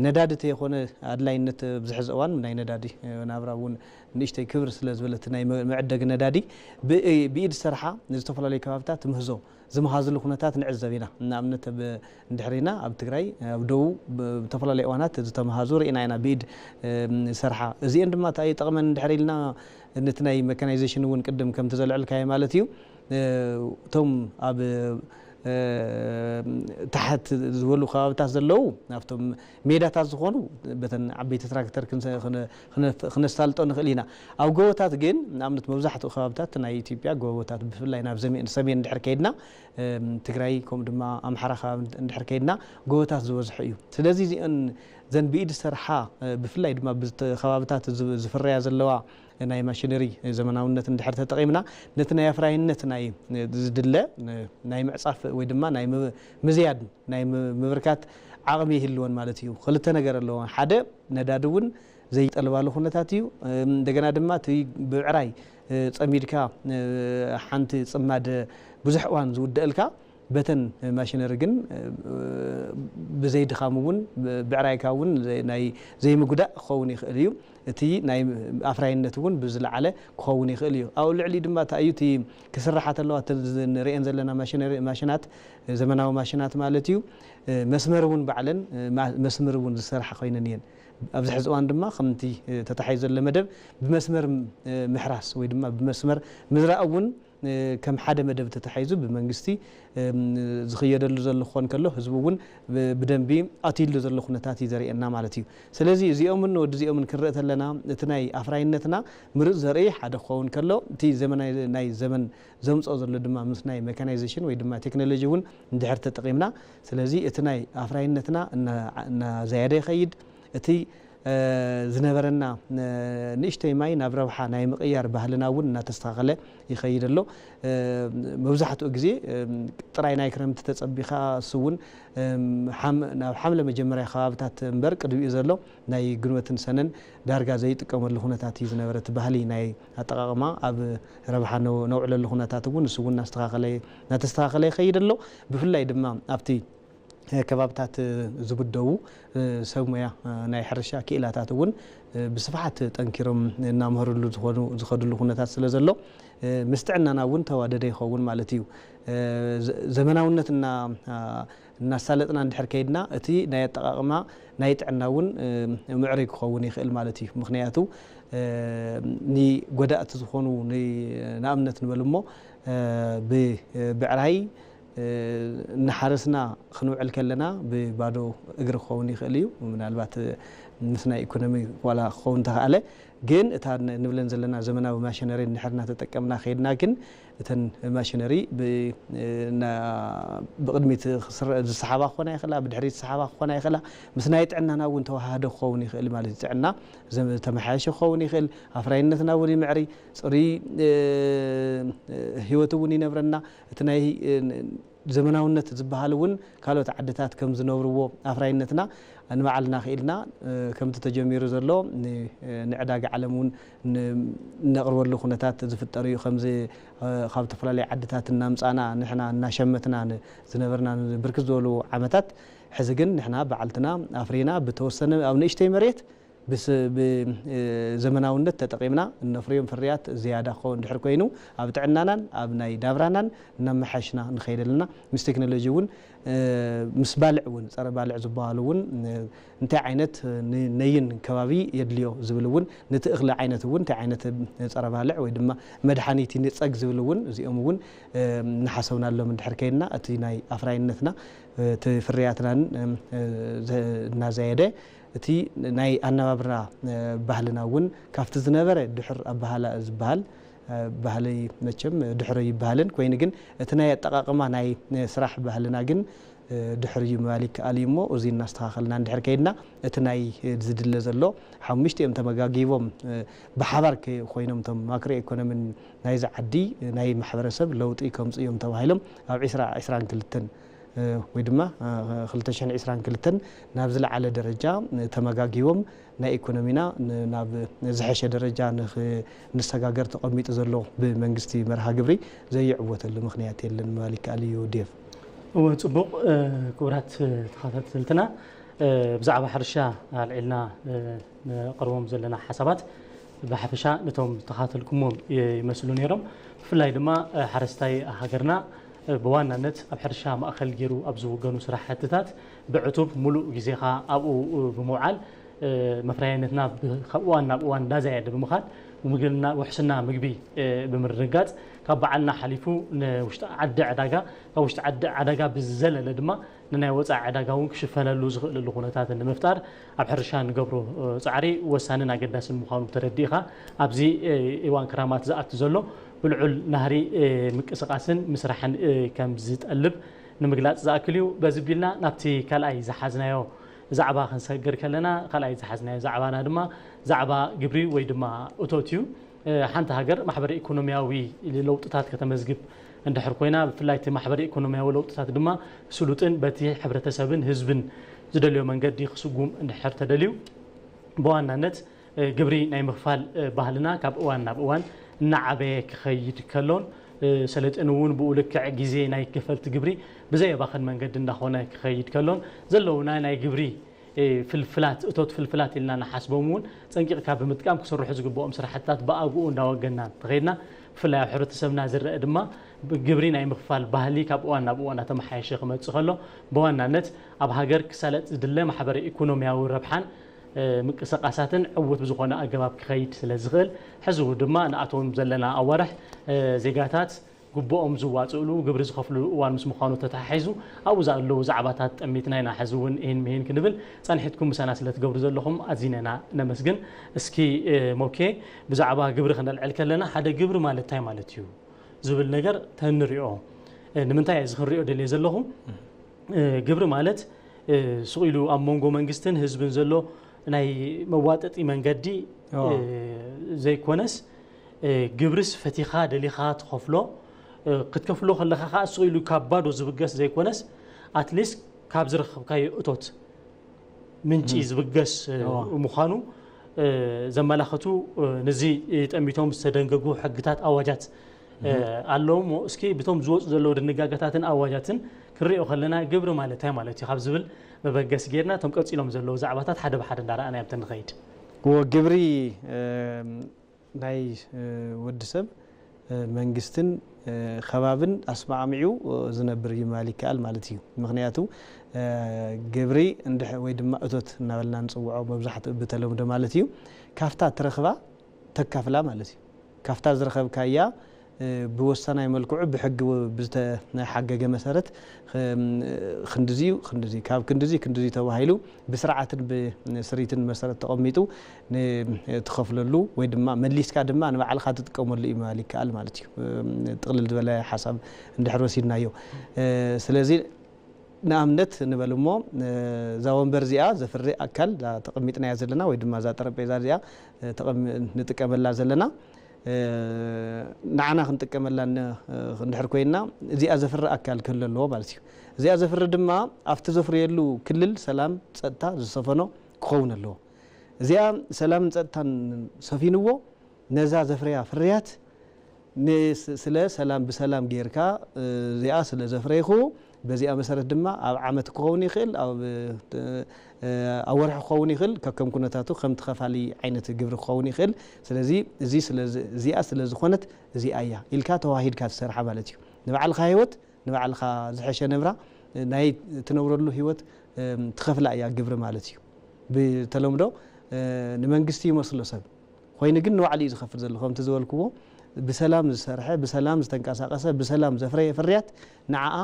ነዳዲ ተይኮነ ኣድላይነት ኣብዚ ሕዚ እዋን ናይ ነዳዲ ናብራ እውን ንእሽተይ ክብር ስለ ዝበለት ናይ መዕደጊ ነዳዲ ብኢድ ዝሰርሓ ዝተፈላለዩ ከባብታት ምህዞ ዝመሃዝሉ ኩነታት ንዕዘብ ኢና። ንኣብነት እንድሕር ኢና ኣብ ትግራይ ኣብ ደቡብ ብተፈላለዩ እዋናት ዝተመሃዙ ርኢና ኢና ብኢድ ሰርሓ። እዚአን ድማ እንታይ ይጠቕመን እንድሕር ኢልና፣ ነቲ ናይ መካናይዜሽን እውን ቅድም ከምቲ ዘልዕልካዮ ማለት እዩ። እቶም ኣብ ታሕት ዝበሉ ከባብታት ዘለዉ ኣብቶም ሜዳታት ዝኾኑ በተን ዓበይቲ ትራክተር ክነሳልጦ ንኽእል ኢና። ኣብ ጎቦታት ግን ንኣብነት መብዛሕትኡ ከባብታት ናይ ኢትዮጵያ ጎቦታት ብፍላይ ናብ ሰሜን እንድሕር ከይድና ትግራይ ከምኡ ድማ ኣምሓራ ከባቢ እንድሕር ከይድና ጎቦታት ዝበዝሑ እዩ። ስለዚ እዚአን ዘን ብኢድ ዝሰርሓ ብፍላይ ድማ ከባብታት ዝፍረያ ዘለዋ ናይ ማሽነሪ ዘመናውነት እንድሕር ተጠቒምና ነቲ ናይ ኣፍራይነት ናይ ዝድለ ናይ ምዕፃፍ ወይ ድማ ናይ ምዝያድ ናይ ምብርካት ዓቕሚ ይህልወን ማለት እዩ። ክልተ ነገር ኣለዎ። ሓደ ነዳዲ እውን ዘይጠልባሉ ኩነታት እዩ። እንደገና ድማ እቲ ብዕራይ ጸሚድካ ሓንቲ ጽማድ ብዙሕ እዋን ዝውደአልካ በተን ማሽነሪ ግን ብዘይ ድኻም እውን ብዕራይካ እውን ናይ ዘይምጉዳእ ክኸውን ይኽእል እዩ። እቲ ናይ ኣፍራይነት እውን ብዝለዓለ ክኸውን ይኽእል እዩ። ኣብኡ ልዕሊ ድማ እንታይ እዩ እቲ ክስርሓ ተለዋ ንሪአን ዘለና ማሽናት ዘመናዊ ማሽናት ማለት እዩ መስመር እውን ባዕለን መስመር እውን ዝሰርሓ ኮይነን እየን። ኣብዚ ሕዚ እዋን ድማ ከምቲ ተታሒዙ ዘሎ መደብ ብመስመር ምሕራስ ወይ ድማ ብመስመር ምዝራእ እውን ከም ሓደ መደብ ተታሒዙ ብመንግስቲ ዝኽየደሉ ዘሎ ክኾን ከሎ ህዝቡ እውን ብደንቢ ኣትይሉ ዘሎ ኩነታት እዩ ዘርእየና ማለት እዩ። ስለዚ እዚኦምን ወዲ እዚኦምን ክንርኢ ተለና እቲ ናይ ኣፍራይነትና ምሩፅ ዘርኢ ሓደ ክኸውን ከሎ እቲ ዘመናዊ ናይ ዘመን ዘምፅኦ ዘሎ ድማ ምስ ናይ መካናይዜሽን ወይ ድማ ቴክኖሎጂ እውን እንድሕር ተጠቒምና ስለዚ እቲ ናይ ኣፍራይነትና እናዘያደ ይኸይድ። እቲ ዝነበረና ንእሽተይ ማይ ናብ ረብሓ ናይ ምቕያር ባህልና እውን እናተስተኻኸለ ይኸይድ ኣሎ። መብዛሕትኡ ግዜ ጥራይ ናይ ክረምቲ ተፀቢኻ እሱ እውን ናብ ሓምለ መጀመርያ ከባብታት እምበር ቅድሚኡ ዘሎ ናይ ግንቦትን ሰነን ዳርጋ ዘይጥቀመሉ ኩነታት እዩ ዝነበረ። እቲ ባህሊ ናይ ኣጠቓቕማ ኣብ ረብሓ ነውዕለሉ ኩነታት እውን እሱ እውን እናተስተኻኸለ ይኸይድ ኣሎ። ብፍላይ ድማ ኣብቲ ከባብታት ዝምደቡ ሰብ ሞያ ናይ ሕርሻ ክኢላታት እውን ብስፍሓት ጠንኪሮም እናምህርሉ ዝኾኑ ዝኸድሉ ኩነታት ስለ ዘሎ ምስ ጥዕናና እውን ተዋደደ ይኸውን ማለት እዩ። ዘመናውነት እናሳለጥና እንድሕር ከይድና እቲ ናይ ኣጠቓቕማ ናይ ጥዕና እውን ምዕሩይ ክኸውን ይኽእል ማለት እዩ። ምክንያቱ ንጎዳእቲ ዝኾኑ ንኣብነት ንበል እሞ ብብዕራይ እናሓረስና ክንውዕል ከለና ብባዶ እግሪ ክኸውን ይኽእል እዩ። ምናልባት ምስ ናይ ኢኮኖሚ ዋላ ክኸውን ተኽኣለ ግን እታ ንብለን ዘለና ዘመናዊ ማሽነሪ እንድሕር እናተጠቀምና ከይድና ግን እተን ማሽነሪ ብቅድሚት ዝሰሓባ ክኾና ይኽእላ፣ ብድሕሪት ዝሰሓባ ክኾና ይኽእላ። ምስ ናይ ጥዕናና እውን ተወሃህዶ ክኸውን ይኽእል ማለት እዩ። ጥዕና ተመሓየሸ ክኸውን ይኽእል፣ ኣፍራይነትና እውን ይምዕሪ፣ ፅሩይ ህይወት እውን ይነብረና። እቲ ናይ ዘመናውነት ዝበሃል እውን ካልኦት ዓድታት ከም ዝነብርዎ ኣፍራይነትና ንባዕልና ክኢልና ከምቲ ተጀሚሩ ዘሎ ንዕዳጋ ዓለም እውን ነቕርበሉ ኩነታት ዝፍጠር እዩ። ከምዚ ካብ ዝተፈላለዩ ዓድታት እናምፃና ንሕና እናሸመትና ዝነበርና ብርክት ዝበሉ ዓመታት ሕዚ ግን ንሕና ባዕልትና ኣፍሪና ብተወሰነ ኣብ ንእሽተይ መሬት ብዘመናውነት ተጠቒምና እነፍርዮም ፍርያት ዝያዳ ክኸውን ድሕር ኮይኑ ኣብ ጥዕናናን ኣብ ናይ ዳብራናን እናመሓሽና ንኸይድ ኣለና። ምስ ቴክኖሎጂ እውን ምስ ባልዕ እውን ፀረ ባልዕ ዝበሃሉ እውን እንታይ ዓይነት ነይን ከባቢ የድልዮ ዝብል እውን ነቲ እኽሊ ዓይነት እውን እንታይ ዓይነት ፀረ ባልዕ ወይ ድማ መድሓኒት ይንፀግ ዝብል እውን እዚኦም እውን እናሓሰብናሎም እንድሕር ከይድና እቲ ናይ ኣፍራይነትና እቲ ፍርያትናን እናዘየደ እቲ ናይ ኣነባብራ ባህልና እውን ካብቲ ዝነበረ ድሕር ኣበሃላ ዝበሃል ባህሊ መቸም ድሕሪ ይበሃልን ኮይኑ ግን እቲ ናይ ኣጠቃቅማ ናይ ስራሕ ባህልና ግን ድሕሪ እዩ ምባል ይከኣል እዩ እሞ እዚ እናስተካከልና እንድሕር ከይድና እቲ ናይ ዝድለ ዘሎ ሓሙሽቲኦም ተመጋጊቦም ብሓባር ኮይኖም እቶም ማክሮ ኢኮኖሚን ናይዚ ዓዲ ናይ ማሕበረሰብ ለውጢ ከምፅኡ እዮም ተባሂሎም ኣብ ዕስራ ዕስራን ክልተን ወይ ድማ ክልተ ሽሕን ዕስራን ክልተን ናብ ዝለዓለ ደረጃ ተመጋጊቦም ናይ ኢኮኖሚና ናብ ዝሐሸ ደረጃ ንሰጋገር ተቐሚጡ ዘሎ ብመንግስቲ መርሃ ግብሪ ዘይዕወተሉ ምክንያት የለን ምባል ይከኣል እዩ ዴቭ። እወ ጽቡቕ። ክቡራት ተኸታተልትና ብዛዕባ ሕርሻ ኣልዒልና ንቐርቦም ዘለና ሓሳባት ብሓፈሻ ነቶም ተኻተልኩሞም ይመስሉ ነይሮም። ብፍላይ ድማ ሓረስታይ ሃገርና ብዋናነት ኣብ ሕርሻ ማእኸል ገይሩ ኣብ ዝውገኑ ስራሕትታት ብዕቱብ ሙሉእ ግዜኻ ኣብኡ ብምውዓል መፍረያይነትና ካብ እዋን ናብ እዋን እንዳዘየደ ብምኻድ ምግብና ውሕስና ምግቢ ብምርግጋፅ ካብ በዓልና ሓሊፉ ንውሽጢ ዓዲ ዕዳጋ ካብ ውሽጢ ዓዲ ዕዳጋ ብዝዘለለ ድማ ንናይ ወፃኢ ዕዳጋ እውን ክሽፈነሉ ዝኽእለሉ ኩነታት ንምፍጣር ኣብ ሕርሻ ንገብሮ ፃዕሪ ወሳንን ኣገዳስን ምዃኑ ተረዲእኻ ኣብዚ እዋን ክራማት ዝኣቱ ዘሎ ብልዑል ናህሪ ምንቅስቃስን ምስራሕን ከም ዝጠልብ ንምግላፅ ዝኣክል እዩ። በዚ ቢልና ናብቲ ካልኣይ ዝሓዝናዮ ዛዕባ ክንሰግር ከለና ካልኣይ ዝሓዝናዮ ዛዕባና ድማ ዛዕባ ግብሪ ወይ ድማ እቶት እዩ። ሓንቲ ሃገር ማሕበረ ኢኮኖሚያዊ ለውጥታት ከተመዝግብ እንድሕር ኮይና ብፍላይ እቲ ማሕበረ ኢኮኖሚያዊ ለውጥታት ድማ ስሉጥን በቲ ሕብረተሰብን ህዝብን ዝደልዮ መንገዲ ክስጉም እንድሕር ተደልዩ ብዋናነት ግብሪ ናይ ምኽፋል ባህልና ካብ እዋን ናብ እዋን እናዓበየ ክኸይድ ከሎን ሰለጤን እውን ብኡ ልክዕ ግዜ ናይ ከፈልቲ ግብሪ ብዘየባኽን መንገዲ እንዳኾነ ክኸይድ ከሎን ዘለውና ናይ ግብሪ ፍልፍላት እቶት ፍልፍላት ኢልና ንሓስቦም እውን ፀንቂቕካ ብምጥቃም ክስርሑ ዝግብኦም ስራሕትታት ብኣግኡ እንዳወገና እንተኸይድና ብፍላይ ኣብ ሕብረተሰብና ዝረአ ድማ ግብሪ ናይ ምኽፋል ባህሊ ካብ እዋን ናብ እዋን እናተመሓየሸ ክመፅእ ከሎ ብዋናነት ኣብ ሃገር ክሳለጥ ዝድለ ማሕበረ ኢኮኖሚያዊ ረብሓን ምንቅስቃሳትን ዕዉት ብዝኾነ ኣገባብ ክኸይድ ስለ ዝኽእል ሕዚ እውን ድማ ንኣትዎም ዘለና ኣዋርሕ ዜጋታት ግቡኦም ዝዋፅእሉ ግብሪ ዝኸፍልሉ እዋን ምስ ምዃኑ ተተሓሒዙ ኣብኡ ዘለዉ ዛዕባታት ጠሚትና ኢና ሕዚ እውን ይህን ምሂን ክንብል ፀንሒትኩም ምሳና ስለ ትገብሩ ዘለኹም ኣዚና ኢና ነመስግን። እስኪ ሞኬ ብዛዕባ ግብሪ ከነልዕል ከለና ሓደ ግብሪ ማለት እንታይ ማለት እዩ ዝብል ነገር ተንሪኦ ንምንታይ እዚ ክንሪኦ ደልየ ዘለኹ ግብሪ ማለት ስቕ ኢሉ ኣብ መንጎ መንግስትን ህዝብን ዘሎ ናይ መዋጠጢ መንገዲ ዘይኮነስ ግብርስ ፈቲኻ ደሊኻ ትኸፍሎ ክትከፍሎ ከለኻ ከዓ ስቕ ኢሉ ካብ ባዶ ዝብገስ ዘይኮነስ ኣትሊስት ካብ ዝረኸብካዮ እቶት ምንጪ ዝብገስ ምዃኑ ዘመላኸቱ ንዚ ጠሚቶም ዝተደንገጉ ሕግታት ኣዋጃት ኣለዉ እሞ እስኪ ብቶም ዝወፁ ዘለዉ ድንጋገታትን ኣዋጃትን ክንሪኦ ከለና ግብሪ ማለት እንታይ ማለት እዩ ካብ ዝብል መበገሲ ጌርና እቶም ቀፂሎም ዘለዉ ዛዕባታት ሓደ ብሓደ እንዳረኣና እዮም ንኸይድ። እዎ ግብሪ ናይ ወዲ ሰብ መንግስትን ከባብን ኣስማዕሚዑ ዝነብር እዩ ምባል ይከኣል ማለት እዩ። ምክንያቱ ግብሪ እንድሕ ወይ ድማ እቶት እናበልና ንፅውዖ መብዛሕትኡ ብተለምዶ ማለት እዩ ካብታ ትረኽባ ተካፍላ ማለት እዩ። ካብታ ዝረኸብካያ ብወሳናይ መልክዑ ብሕጊ ብዝተሓገገ መሰረት ክንድዚዩ ክንድዚ ካብ ክንድዚ ክንድዚ ተባሂሉ ብስርዓትን ብስሪትን መሰረት ተቐሚጡ ትኸፍለሉ ወይ ድማ መሊስካ ድማ ንባዕልካ ትጥቀመሉ እዩ ምባል ይከኣል ማለት እዩ። ጥቕልል ዝበለ ሓሳብ እንድሕር ወሲድናዮ ስለዚ ንኣብነት ንበል እሞ እዛ ወንበር እዚኣ ዘፍሪ ኣካል ተቐሚጥናያ ዘለና ወይ ድማ እዛ ጠረጴዛ እዚኣ ንጥቀመላ ዘለና ንዓና ክንጥቀመላ እንድሕር ኮይና እዚኣ ዘፍሪ ኣካል ክህሉ ኣለዎ ማለት እዩ። እዚኣ ዘፍሪ ድማ ኣብቲ ዘፍርየሉ ክልል ሰላም ፀጥታ ዝሰፈኖ ክኸውን ኣለዎ። እዚኣ ሰላምን ፀጥታን ሰፊንዎ ነዛ ዘፍርያ ፍርያት ስለ ሰላም ብሰላም ጌርካ እዚኣ ስለ ዘፍረይኹ በዚኣ መሰረት ድማ ኣብ ዓመት ክኸውን ይኽእል ኣብ ወርሒ ክኸውን ይኽእል ከከም ኩነታቱ ከምቲ ከፋሊ ዓይነት ግብሪ ክኸውን ይኽእል። ስለዚ እዚ እዚኣ ስለ ዝኾነት እዚኣ እያ ኢልካ ተዋሂድካ ትሰርሓ ማለት እዩ። ንባዕልኻ ህይወት ንባዕልኻ ዝሐሸ ነብራ ናይ ትነብረሉ ህይወት ትኸፍላ እያ ግብሪ ማለት እዩ። ብተለምዶ ንመንግስቲ ይመስሎ ሰብ ኮይኑ ግን ንባዕሉ እዩ ዝኸፍል ዘሎ ከምቲ ዝበልክዎ ብሰላም ዝሰርሐ ብሰላም ዝተንቀሳቀሰ ብሰላም ዘፍረየ ፍርያት ንዓኣ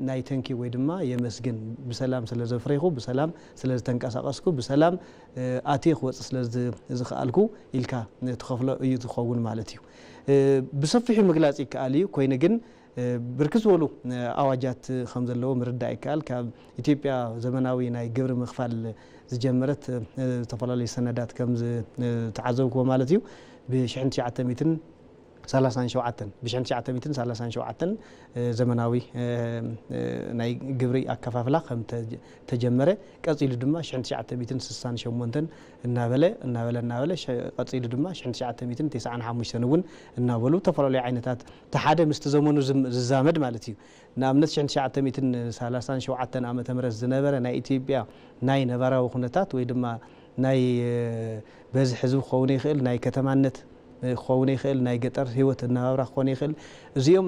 ናይ ተንኪ ወይ ድማ የመስግን፣ ብሰላም ስለ ዘፍሬኹ፣ ብሰላም ስለ ዝተንቀሳቐስኩ፣ ብሰላም ኣትየ ክወፅእ ስለ ዝኽኣልኩ ኢልካ ትኸፍሎ እዩ ዝኸውን ማለት እዩ። ብሰፊሑ ምግላፅ ይከኣል እዩ። ኮይኑ ግን ብርክት ዝበሉ ኣዋጃት ከም ዘለዎ ምርዳእ ይከኣል። ካብ ኢትዮጵያ ዘመናዊ ናይ ግብሪ ምኽፋል ዝጀመረት ዝተፈላለዩ ሰነዳት ከም ዝተዓዘብክዎ ማለት እዩ። ብ ሽሕን ትሽዓተ ሚእትን ሰላሳን ሸውዓተን፣ ብ ሽሕን ትሽዓተ ሚእትን ሰላሳን ሸውዓተን ዘመናዊ ናይ ግብሪ ኣከፋፍላ ከም ተጀመረ፣ ቀፂሉ ድማ ሽሕን ትሽዓተ ሚእትን ስሳን ሸሞንተን እናበለ እናበለ እናበለ ቀፂሉ ድማ ሽሕን ትሽዓተ ሚእትን ተስዓን ሓሙሽተን እውን እናበሉ ዝተፈላለዩ ዓይነታት፣ እቲ ሓደ ምስቲ ዘመኑ ዝዛመድ ማለት እዩ። ንኣብነት ሽሕን ትሽዓተ ሚእትን ሰላሳን ሸውዓተን ዓመተ ምህረት ዝነበረ ናይ ኢትዮጵያ ናይ ነባራዊ ኩነታት ወይ ድማ ናይ በዝሒ ህዝቢ ክኸውን ይኽእል፣ ናይ ከተማነት ክኸውን ይኽእል፣ ናይ ገጠር ህይወት ኣነባብራ ክኾን ይኽእል። እዚኦም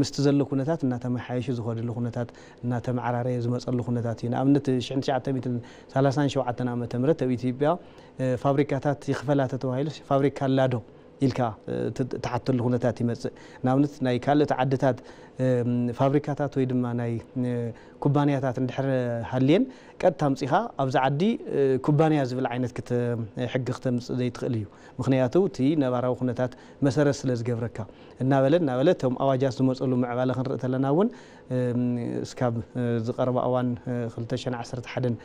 ምስቲ ዘሎ ኩነታት እናተመሓየሹ ዝኸድሉ ኩነታት፣ እናተመዓራረየ ዝመፀሉ ኩነታት እዩ። ንኣብነት ሽሕን ትሽዓተ ሚእትን ሰላሳን ሸውዓተን ዓመተ ምህረት ኣብ ኢትዮጵያ ፋብሪካታት ይኽፈላ ተተባሂሉ ፋብሪካ ኣላዶ ኢልካ ትሓተሉ ኩነታት ይመፅእ። ንኣብነት ናይ ካልኦት ዓድታት ፋብሪካታት ወይ ድማ ናይ ኩባንያታት እንድሕር ሃልየን ቀጥታ ኣምፂኻ ኣብዚ ዓዲ ኩባንያ ዝብል ዓይነት ሕጊ ክተምፅእ ዘይትኽእል እዩ። ምኽንያቱ እቲ ነባራዊ ኩነታት መሰረት ስለ ዝገብረካ እናበለ እናበለ እቶም ኣዋጃት ዝመፀሉ ምዕባለ ክንርኢ ተለና እውን እስካብ ዝቐረባ እዋን ክልተ ሽሕን ዓሰርተ ሓደን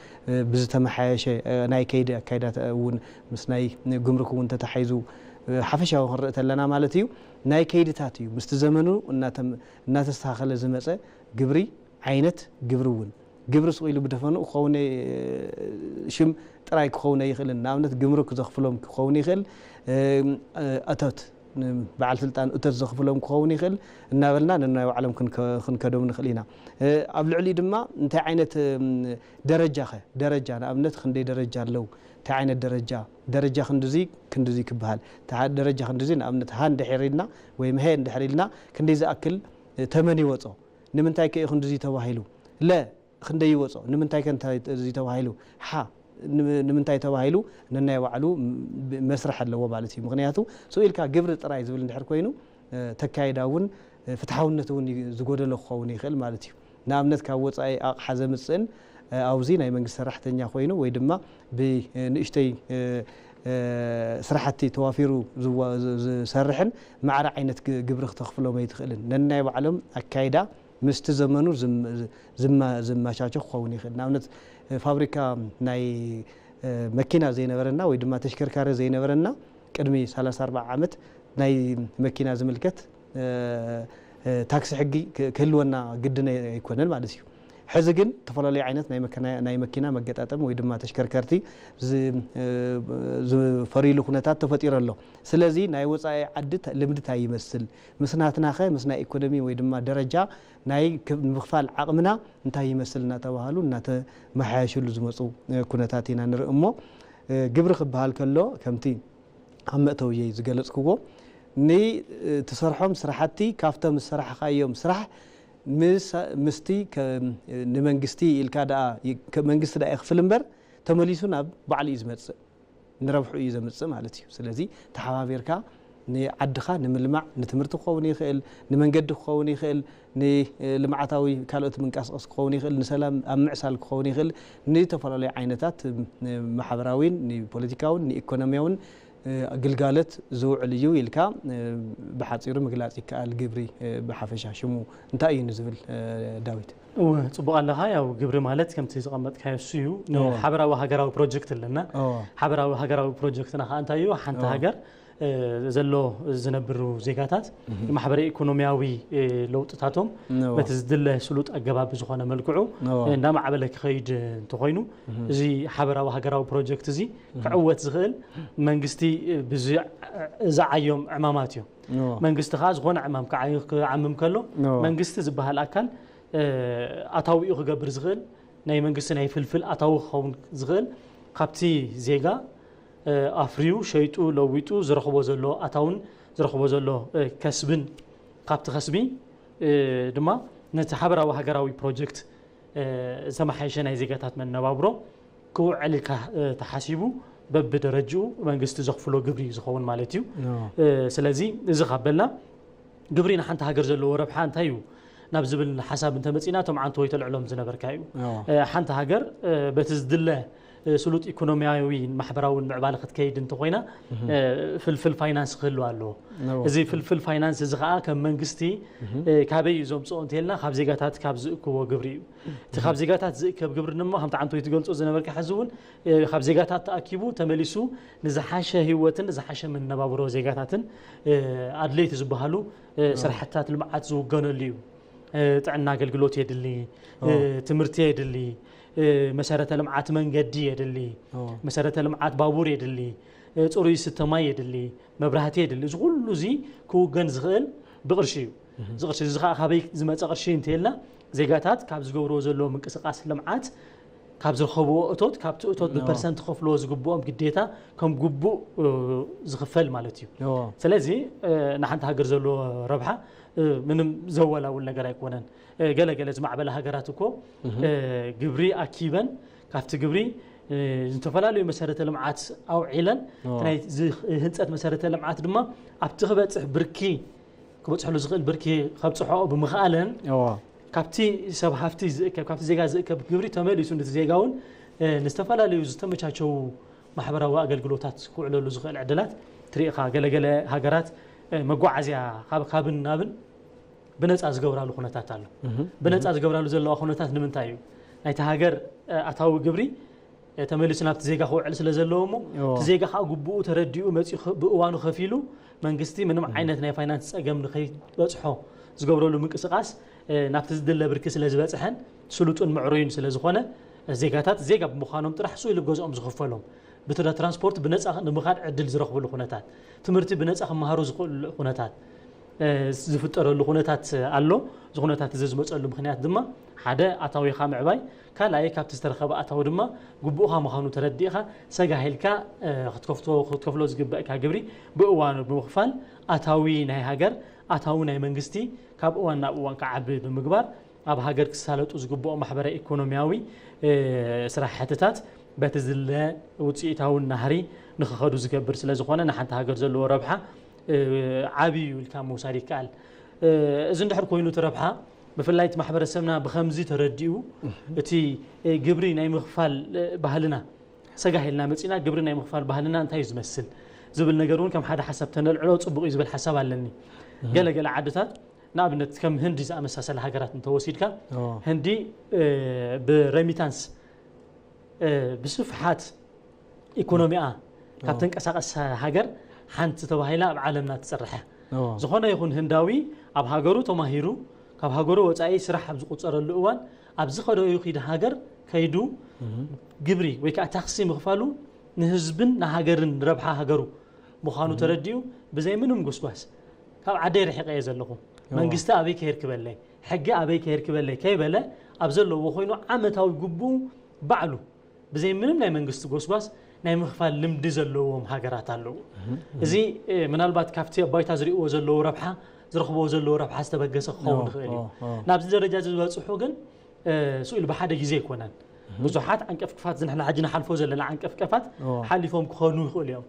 ብዝተመሓየሸ ናይ ከይዲ ኣካይዳት እውን ምስ ናይ ጉምሩክ እውን ተተሓይዙ ሓፈሻዊ ክንርኢ ተለና ማለት እዩ። ናይ ከይድታት እዩ ምስቲ ዘመኑ እናተስተኻኸለ ዝመፀ ግብሪ ዓይነት ግብሪ እውን ግብሪ ስቕ ኢሉ ብደፈኑ ክኸውን ሽም ጥራይ ክኸውን ኣይኽእልን። ንኣብነት ግምሩክ ዘኽፍሎም ክኸውን ይኽእል፣ እቶት በዓል ስልጣን እቶት ዘኽፍሎም ክኸውን ይኽእል እናበልና ነናይ ባዕሎም ክንከዶም ንኽእል ኢና። ኣብ ልዕሊ ድማ እንታይ ዓይነት ደረጃ ኸ ደረጃ ንኣብነት ክንደይ ደረጃ ኣለዉ? እንታይ ዓይነት ደረጃ ደረጃ ክንድዚ ክንድዚ ክበሃል ደረጃ ክንድዚ ንኣብነት ሃ እንድሕር ኢልና ወይ ምሀ እንድሕር ኢልና ክንደይ ዝኣክል ተመን ይወጾ? ንምንታይ ከ እዩ ክንድዚ ተባሂሉ? ለ ክንደይ ይወጾ? ንምንታይ ከ እንታይ እዚ ተባሂሉ? ሓ ንምንታይ ተባሂሉ? ነናይ ባዕሉ መስርሕ ኣለዎ ማለት እዩ። ምኽንያቱ ስቕ ኢልካ ግብሪ ጥራይ ዝብል እንድሕር ኮይኑ ተካይዳ እውን ፍትሓውነት እውን ዝጎደሎ ክኸውን ይኽእል ማለት እዩ። ንኣብነት ካብ ወፃኢ ኣቕሓ ዘምፅእን ኣብዚ ናይ መንግስቲ ሰራሕተኛ ኮይኑ ወይ ድማ ብንእሽተይ ስራሕቲ ተዋፊሩ ዝሰርሕን ማዕረ ዓይነት ግብሪ ክተኽፍሎም ኣይትኽእልን። ነናይ ባዕሎም ኣካይዳ ምስቲ ዘመኑ ዝመቻቸ ክኸውን ይኽእል። ንኣብነት ፋብሪካ ናይ መኪና ዘይነበረና ወይ ድማ ተሽከርካሪ ዘይነበረና ቅድሚ ሰላሳ ኣርባዓ ዓመት ናይ መኪና ዝምልከት ታክሲ ሕጊ ክህልወና ግድን ኣይኮነን ማለት እዩ። ሕዚ ግን ዝተፈላለዩ ዓይነት ናይ መኪና መገጣጠም ወይ ድማ ተሽከርከርቲ ዝፈርይሉ ኩነታት ተፈጢሩ ኣሎ። ስለዚ ናይ ወፃኢ ዓዲ ልምዲ እንታይ ይመስል፣ ምስ ናትናኸ ምስ ናይ ኢኮኖሚ ወይ ድማ ደረጃ ናይ ምኽፋል ዓቕምና እንታይ ይመስል እናተባሃሉ እናተመሓየሽሉ ዝመፁ ኩነታት ኢና ንርኢ። እሞ ግብሪ ክበሃል ከሎ ከምቲ ኣብ መእተውየይ ዝገለፅክዎ ንትሰርሖም ስራሕቲ ካብቶም ዝሰራሕኻዮም ስራሕ ምስቲ ንመንግስቲ ኢልካ ደኣ መንግስቲ ደኣ ይኽፍል እምበር ተመሊሱ ናብ ባዕሉ እዩ ዝመፅእ፣ ንረብሑ እዩ ዘምፅእ ማለት እዩ። ስለዚ ተሓባቢርካ ንዓድኻ ንምልማዕ ንትምህርቲ ክኸውን ይኽእል፣ ንመንገዲ ክኸውን ይኽእል፣ ንልምዓታዊ ካልኦት ምንቀስቐስ ክኸውን ይኽእል፣ ንሰላም ኣብ ምዕሳል ክኸውን ይኽእል፣ ንተፈላለዩ ዓይነታት ማሕበራዊን ንፖለቲካውን ንኢኮኖሚያውን ግልጋሎት ዝውዕል እዩ ኢልካ ብሓፂሩ ምግላፅ ይከኣል። ግብሪ ብሓፈሻ ሽሙ እንታይ እዩ ንዝብል ዳዊት? እወ፣ ጽቡቕ ኣለኻ። ያው ግብሪ ማለት ከምቲ ዝቐመጥካዮ እሱ እዩ። እወ። ንሓበራዊ ሃገራዊ ፕሮጀክት ኣለና። እወ። ሓበራዊ ሃገራዊ ፕሮጀክትና ከኣ እንታይ እዩ? ሓንቲ እወ። ሃገር፣ እ፣ ዘሎ ዝነብሩ ዜጋታት እህ። ማሕበረ ኢኮኖሚያዊ፣ እ፣ ለውጥታቶም እወ። በቲ ዝድለ ስሉጥ ኣገባብ ብዝኾነ መልክዑ፣ እወ። እ፣ እንዳማዕበለ ክኸይድ እንተኾይኑ፣ እህ። እዚ ሓበራዊ ሃገራዊ ፕሮጀክት እዚ እህ። ክዕወት ዝኽእል መንግስቲ፣ እ፣ ብዚ-፣ ዝዓዮም ዕማማት እዮም። እወ። መንግስቲ ከኣ ዝኾነ ዕማም ክዓይ-፣ ክዓምም ከሎ፣ እወ። መንግስቲ ዝበሃል ኣካል፣ እ፣ ኣታዊኡ ክገብር ዝኽእል፣ ናይ መንግስቲ ናይ ፍልፍል ኣታዊ ክኸውን ዝኽእል፣ ካብቲ ዜጋ፣ እ፣ ኣፍርዩ፣ ሸይጡ፣ ለዊጡ ዝረኽቦ ዘሎ ኣታውን ዝረኽቦ ዘሎ፣ እ፣ ከስብን፣ ካብቲ ከስቢ፣ እ፣ ድማ ነቲ ሓበራዊ ሃገራዊ ፕሮጀክት፣ እ፣ ዝተመሓየሸ ናይ ዜጋታት መነባብሮ ክውዕል ኢልካ፣ እ፣ ተሓሲቡ በብደረጅኡ መንግስቲ ዘኽፍሎ ግብሪ እዩ ዝኸውን ማለት እዩ። ኖ። እ፣ ስለዚ እዚ ካብ በልና ግብሪ ንሓንቲ ሃገር ዘለዎ ረብሓ እንታይ እዩ? ናብ ዝብል ሓሳብ እንተመፂና፣ እቶም ዓንተወይ ተልዕሎም ዝነበርካ እዩ። እዎ። እ፣ ሓንቲ ሃገር እ፣ በቲ ዝድለ እ፣ ስሉጥ ኢኮኖሚያዊ ማሕበራዊ ምዕባለ ክትከይድ እንተኮይና፣ እ፣ ፍልፍል ፋይናንስ ክህልዋ ኣለዎ። እዎ። እዚ ፍልፍል ፋይናንስ እዚ ከዓ ከም መንግስቲ እ፣ ካበይ እዩ ዘምፅኦ እንተልና፣ ካብ ዜጋታት ካብ ዝእክቦ ግብሪ እዩ። እቲ ካብ ዜጋታት ዝእከብ ግብሪ ድማ፣ ከምቲ ዓንተወይ ትገልፆ ዝነበርካ፣ ሕዚ እውን እ፣ ካብ ዜጋታት ተኣኪቡ ተመሊሱ ንዝሓሸ ህይወትን ዝሓሸ መነባብሮ ዜጋታትን እ፣ ኣድለይቲ ዝበሃሉ እ፣ ስራሕትታት ልምዓት ዝውገነሉ እዩ። እ፣ ጥዕና ኣገልግሎት የድሊ፣ እ፣ ትምህርቲ የድሊ፣ እ፣ መሰረተ ልምዓት መንገዲ የድሊ፣ እዎ። መሰረተ ልምዓት ባቡር የድሊ፣ እ፣ ፅሩይ ዝስተ ማይ የድሊ፣ መብራህቲ የድሊ። እዚ ኩሉ እዚ ክውገን ዝኽእል ብቕርሺ እዩ። እዚ ቅርሺ እዚ ከዓ ካበይ ዝመፀ ቅርሺ እንተልና፣ ዜጋታት ካብ ዝገብርዎ ዘለዉ ምንቅስቃስ ልምዓት ካብ ዝረኸብዎ እቶት፣ ካብቲ እቶት ብፐርሰንት ክኸፍልዎ ዝግብኦም ግዴታ ከም ግቡእ እ፣ ዝኽፈል ማለት እዩ። እዎ። ስለዚ እ፣ ንሓንቲ ሃገር ዘለዎ ረብሓ እ፣ ምንም ዘወላውል ነገር ኣይኮነን። እ፣ ገለገለ ዝማዕበላ ሃገራት እኮ እ፣ ግብሪ ኣኪበን፣ ካብቲ ግብሪ እ፣ ዝተፈላለዩ መሰረተ ልምዓት ኣውዒለን፣ እዎ። ናይ ዝ- ህንፀት መሰረተ ልምዓት ድማ ኣብቲ ክበፅሕ ብርኪ ክበፅሕሉ ዝኽእል ብርኪ ከብፅሖ ብምኽኣለን፣ እዎ። ካብቲ ሰብ ሃፍቲ ዝእከብ፣ ካብቲ ዜጋ ዝእከብ ግብሪ ተመሊሱ፣ ነቲ ዜጋ እውን እ፣ ንዝተፈላለዩ ዝተመቻቸዉ ማሕበራዊ ኣገልግሎታት ክውዕለሉ ዝኽእል ዕድላት ትርኢ ኢኻ። ገለገለ ሃገራት እ፣ መጓዓዝያ ካብ ካብን ናብን ብነፃ ዝገብራሉ ኩነታት ኣሎ። ብነፃ ዝገብራሉ ዘለዋ ኩነታት ንምንታይ እዩ? ናይቲ ሃገር እ፣ ኣታዊ ግብሪ እ፣ ተመሊሱ ናብቲ ዜጋ ክውዕል ስለ ዘለዎ እሞ፣ እዎ። እቲ ዜጋ ከዓ ግቡኡ ተረዲኡ መፂኡ ኸ- ብእዋኑ ከፊሉ፣ መንግስቲ ምንም ዓይነት ናይ ፋይናንስ ፀገም ንኸይበፅሖ ዝገብረሉ ምንቅስቃስ እ፣ ናብቲ ዝድለ ብርኪ ስለ ዝበፅሐን ስሉጥን ምዕሩይን ስለ ዝኾነ፣ ዜጋታት ዜጋ ብምዃኖም ጥራሕ ስኡ ኢሉ ገዝኦም ዝኽፈሎም፣ ብትራ- ትራንስፖርት ብነፃ ንምኻድ ዕድል ዝረኽብሉ ኩነታት፣ ትምህርቲ ብነፃ ክመሃሩ ዝኽእሉ ኩነታት እ፣ ዝፍጠረሉ ኩነታት ኣሎ። እዚ ኩነታት እዚ ዝመፀሉ ምኽንያት ድማ፣ ሓደ ኣታዊኻ ምዕባይ፣ ካልኣይ ካብቲ ዝተረኸበ ኣታዊ ድማ ግቡእኻ ምዃኑ ተረዲእኻ፣ ሰጋሂልካ እ፣ ክትከፍቶ- ክትከፍሎ ዝግበእካ ግብሪ ብእዋኑ ብምኽፋል፣ ኣታዊ ናይ ሃገር፣ ኣታዊ ናይ መንግስቲ ካብ እዋን ናብ እዋን ክዓቢ ብምግባር፣ ኣብ ሃገር ክሳለጡ ዝግብኦ ማሕበረ ኢኮኖሚያዊ እ፣ ስራሕትታት በቲ ዝለ ውፅኢታውን ናህሪ ንክኸዱ ዝገብር ስለ ዝኾነ፣ ንሓንቲ ሃገር ዘለዎ ረብሓ እ፣ ዓብዪ እዩ ኢልካ ምውሳድ ይከኣል። እ፣ እዚ እንድሕር ኮይኑ፣ እቲ ረብሓ ብፍላይ እቲ ማሕበረሰብና ብኸምዚ ተረዲኡ፣ እቲ እ፣ ግብሪ ናይ ምኽፋል እ፣ ባህልና ሰጋሂልና መፂና፣ ግብሪ ናይ ምኽፋል ባህልና እንታይ እዩ ዝመስል ዝብል ነገር እውን ከም ሓደ ሓሳብ ተነልዕሎ ፅቡቕ እዩ ዝብል ሓሳብ ኣለኒ። ገለ ገለ ዓድታት፣ ንኣብነት ከም ህንዲ ዝኣመሳሰለ ሃገራት እንተወሲድካ፣ እዎ። ህንዲ እ፣ ብሬሚታንስ እ፣ ብስፍሓት ኢኮኖሚኣ ካብ እዎ። ተንቀሳቐስ ሃገር ሓንቲ ተባሂላ ኣብ ዓለምና ትፅራሕ እያ። እዎ። ዝኾነ ይኹን ህንዳዊ ኣብ ሃገሩ ተማሂሩ፣ ካብ ሃገሩ ወፃኢ ስራሕ ኣብ ዝቁፀረሉ እዋን፣ ኣብ ዝኸደዩ ኪድ ሃገር ከይዱ ግብሪ ወይ ከዓ ታክሲ ምኽፋሉ ንህዝብን ንሃገርን ረብሓ ሃገሩ ምዃኑ ተረዲኡ፣ ብዘይ ምንም ጎስጓስ፣ ካብ ዓደይ ርሒቐ እየ ዘለኹ፣ መንግስቲ ኣበይ ከይር ክበለይ፣ ሕጊ ኣበይ ከይር ክበለይ ከይበለ፣ ኣብ ዘለዎ ኮይኑ ዓመታዊ ግቡኡ ባዕሉ ብዘይ ምንም ናይ መንግስቲ ጎስጓስ ናይ ምኽፋል ልምዲ ዘለዎም ሃገራት ኣለዉ። እዚ እ፣ ምናልባት ካብቲ ኣብ ባይታ ዝርእዎ ዘለዉ ረብሓ፣ ዝረኽብዎ ዘለዉ ረብሓ ዝተበገሰ ክኸውን ኦ፣ ይኽእል እዩ። ኦ፣ ኦ። ናብዚ ደረጃ እዚ ዝበፅሑ ግን እ፣ ስኡ ኢሉ ብሓደ ግዜ ኣይኮነን። ብዙሓት ዓንቀፍቅፋት፣ እዚ ንሕና ሕጂ ንሓልፎ ዘለና ዓንቀፍቀፋት ኦ። ሓሊፎም ክኾኑ ይኽእሉ እዮም።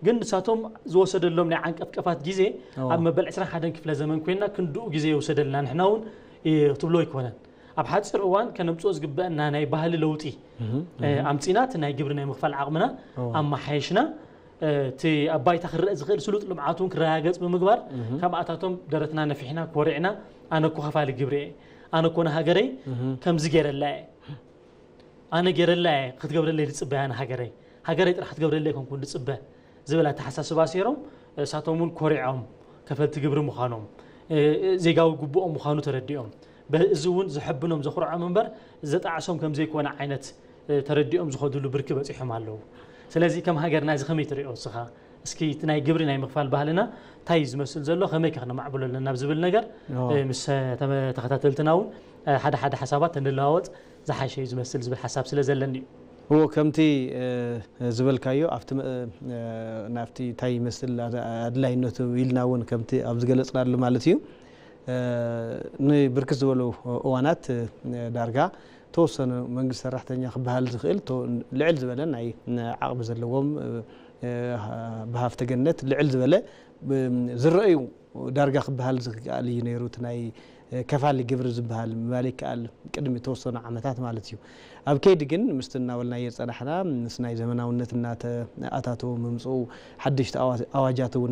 ግን ንሳቶም ዝወሰደሎም ናይ ዓንቀፍቀፋት ግዜ፣ ኦ። ኣብ መበል ዕስራን ሓደን ክፍለ ዘመን ኮይንና ክንድኡ ግዜ ይውሰደልና፣ ንሕና እውን እ፣ ክትብሎ ኣይኮነን። ኣብ ሓፂር እዋን ከነምፅኦ ዝግበአና ናይ ባህሊ ለውጢ እ፣ ኣምፂና፣ እቲ ናይ ግብሪ ናይ ምኽፋል ዓቕምና ኦ። ኣመሓየሽና፣ እ፣ እቲ ኣብ ባይታ ክረአ ዝኽእል ስሉጥ ልምዓት እውን ክረጋገፅ ብምግባር፣ ከምኣታቶም ደረትና ነፊሕና ኮሪዕና፣ ኣነ እኮ ከፋሊ ግብሪ እየ፣ ኣነ እኮ ንሃገረይ ከምዚ ገይረላ እየ፣ ኣነ ገይረላ እየ፣ ክትገብረለይ ዝፅበያ ንሃገረይ፣ ሃገረይ ጥራሕ ክትገብረለይ ኮንኩን ዝፅበ ዝብል ኣተሓሳስባ ኣስይሮም፣ እሳቶም እውን ኮሪዖም ከፈልቲ ግብሪ ምዃኖም፣ እ፣ ዜጋዊ ግቡኦም ምዃኑ ተረዲኦም፣ በ-፣ እዚ እውን ዘሐብኖም ዘኹርዖም እምበር ዘጣዕሶም ከም ዘይኮነ ዓይነት እ፣ ተረዲኦም ዝኸድሉ ብርኪ በፂሖም ኣለዉ። ስለዚ ከም ሃገርና እዚ ከመይ ትሪኦ እስኻ? እስኪ እቲ ናይ ግብሪ ናይ ምኽፋል ባህልና እንታይ እዩ ዝመስል ዘሎ፣ ከመይ ከ ክነማዕብሎ ኣለና ኣብ ዝብል ነገር ኦ። እ፣ ምስ እ፣ ተመ- ተኸታተልትና እውን እ፣ ሓደ ሓደ ሓሳባት እንለዋወጥ ዝሓሸ እዩ ዝመስል ዝብል ሓሳብ ስለ ዘለኒ እዩ። እዎ፣ ከምቲ እ፣ ዝበልካዮ ኣብቲ መ- እ፣ ናብቲ እንታይ ይመስል ኣድ- ኣድላይነቱ ኢልና እውን ከምቲ ኣብ ዝገለፅናሉ ማለት እዩ። እ፣ ንብርክት ዝበሉ እዋናት እ፣ ዳርጋ ተወሰኑ መንግስቲ ሰራሕተኛ ክበሃል ዝኽእል ቶ- ልዕል ዝበለ ናይ ዓቕሚ ዘለዎም እ፣ ብሃፍተ ገነት ልዕል ዝበለ ዝረአዩ ዳርጋ ክበሃል ዝከኣል እዩ ነይሩ። እቲ ናይ ከፋሊ ግብሪ ዝበሃል ምባል ይከኣል፣ ቅድሚ ተወሰኑ ዓመታት ማለት እዩ። ኣብ ከይዲ ግን ምስቲ እናበልናዮ ዝፀናሕና ምስ ናይ ዘመናውነት እናተኣታተወ ምምፅኡ፣ ሓደሽቲ ኣዋጃት እውን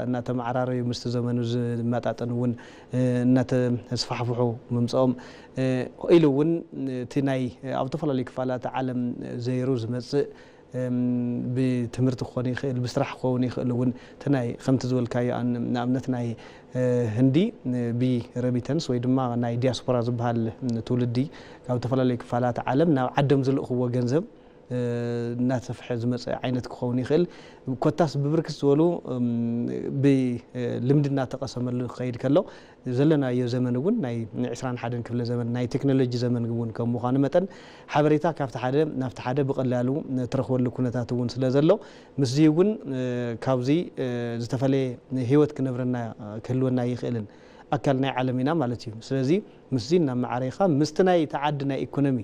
እናተመዓራረዩ ምስቲ ዘመኑ ዝመጣጠን እውን እናተስፋሕፍሑ ምምፅኦም ኢሉ እውን እቲ ናይ ኣብ ዝተፈላለዩ ክፋላት ዓለም ዘይሩ ዝመፅእ ብትምህርቲ ክኾን ይኽእል፣ ብስራሕ ክኸውን ይኽእል እውን እቲ ናይ ከምቲ ዝበልካዮ ንኣብነት ናይ ህንዲ ብረሚተንስ ወይ ድማ ናይ ዲያስፖራ ዝበሃል ትውልዲ ካብ ዝተፈላለዩ ክፋላት ዓለም ናብ ዓዶም ዝልእኽዎ ገንዘብ እናተሰፍሐ ዝመፀ ዓይነት ክኸውን ይኽእል። ኮታስ ብብርክት ዝበሉ ብልምዲ እናተቐሰመሉ ክኸይድ ከሎ ዘለናዮ ዘመን እውን ናይ ዕስራን ሓደን ክፍለ ዘመን ናይ ቴክኖሎጂ ዘመን እውን ከም ምዃኑ መጠን ሓበሬታ ካብቲ ሓደ ናብቲ ሓደ ብቐላሉ ትረኽበሉ ኩነታት እውን ስለ ዘሎ ምስዚ እውን ካብዚ ዝተፈለየ ህይወት ክነብረና ክህልወና ይኽእልን ኣካል ናይ ዓለም ኢና ማለት እዩ። ስለዚ ምስዚ እናመዓረይኻ ምስቲ ናይ ተዓዲ ናይ ኢኮኖሚ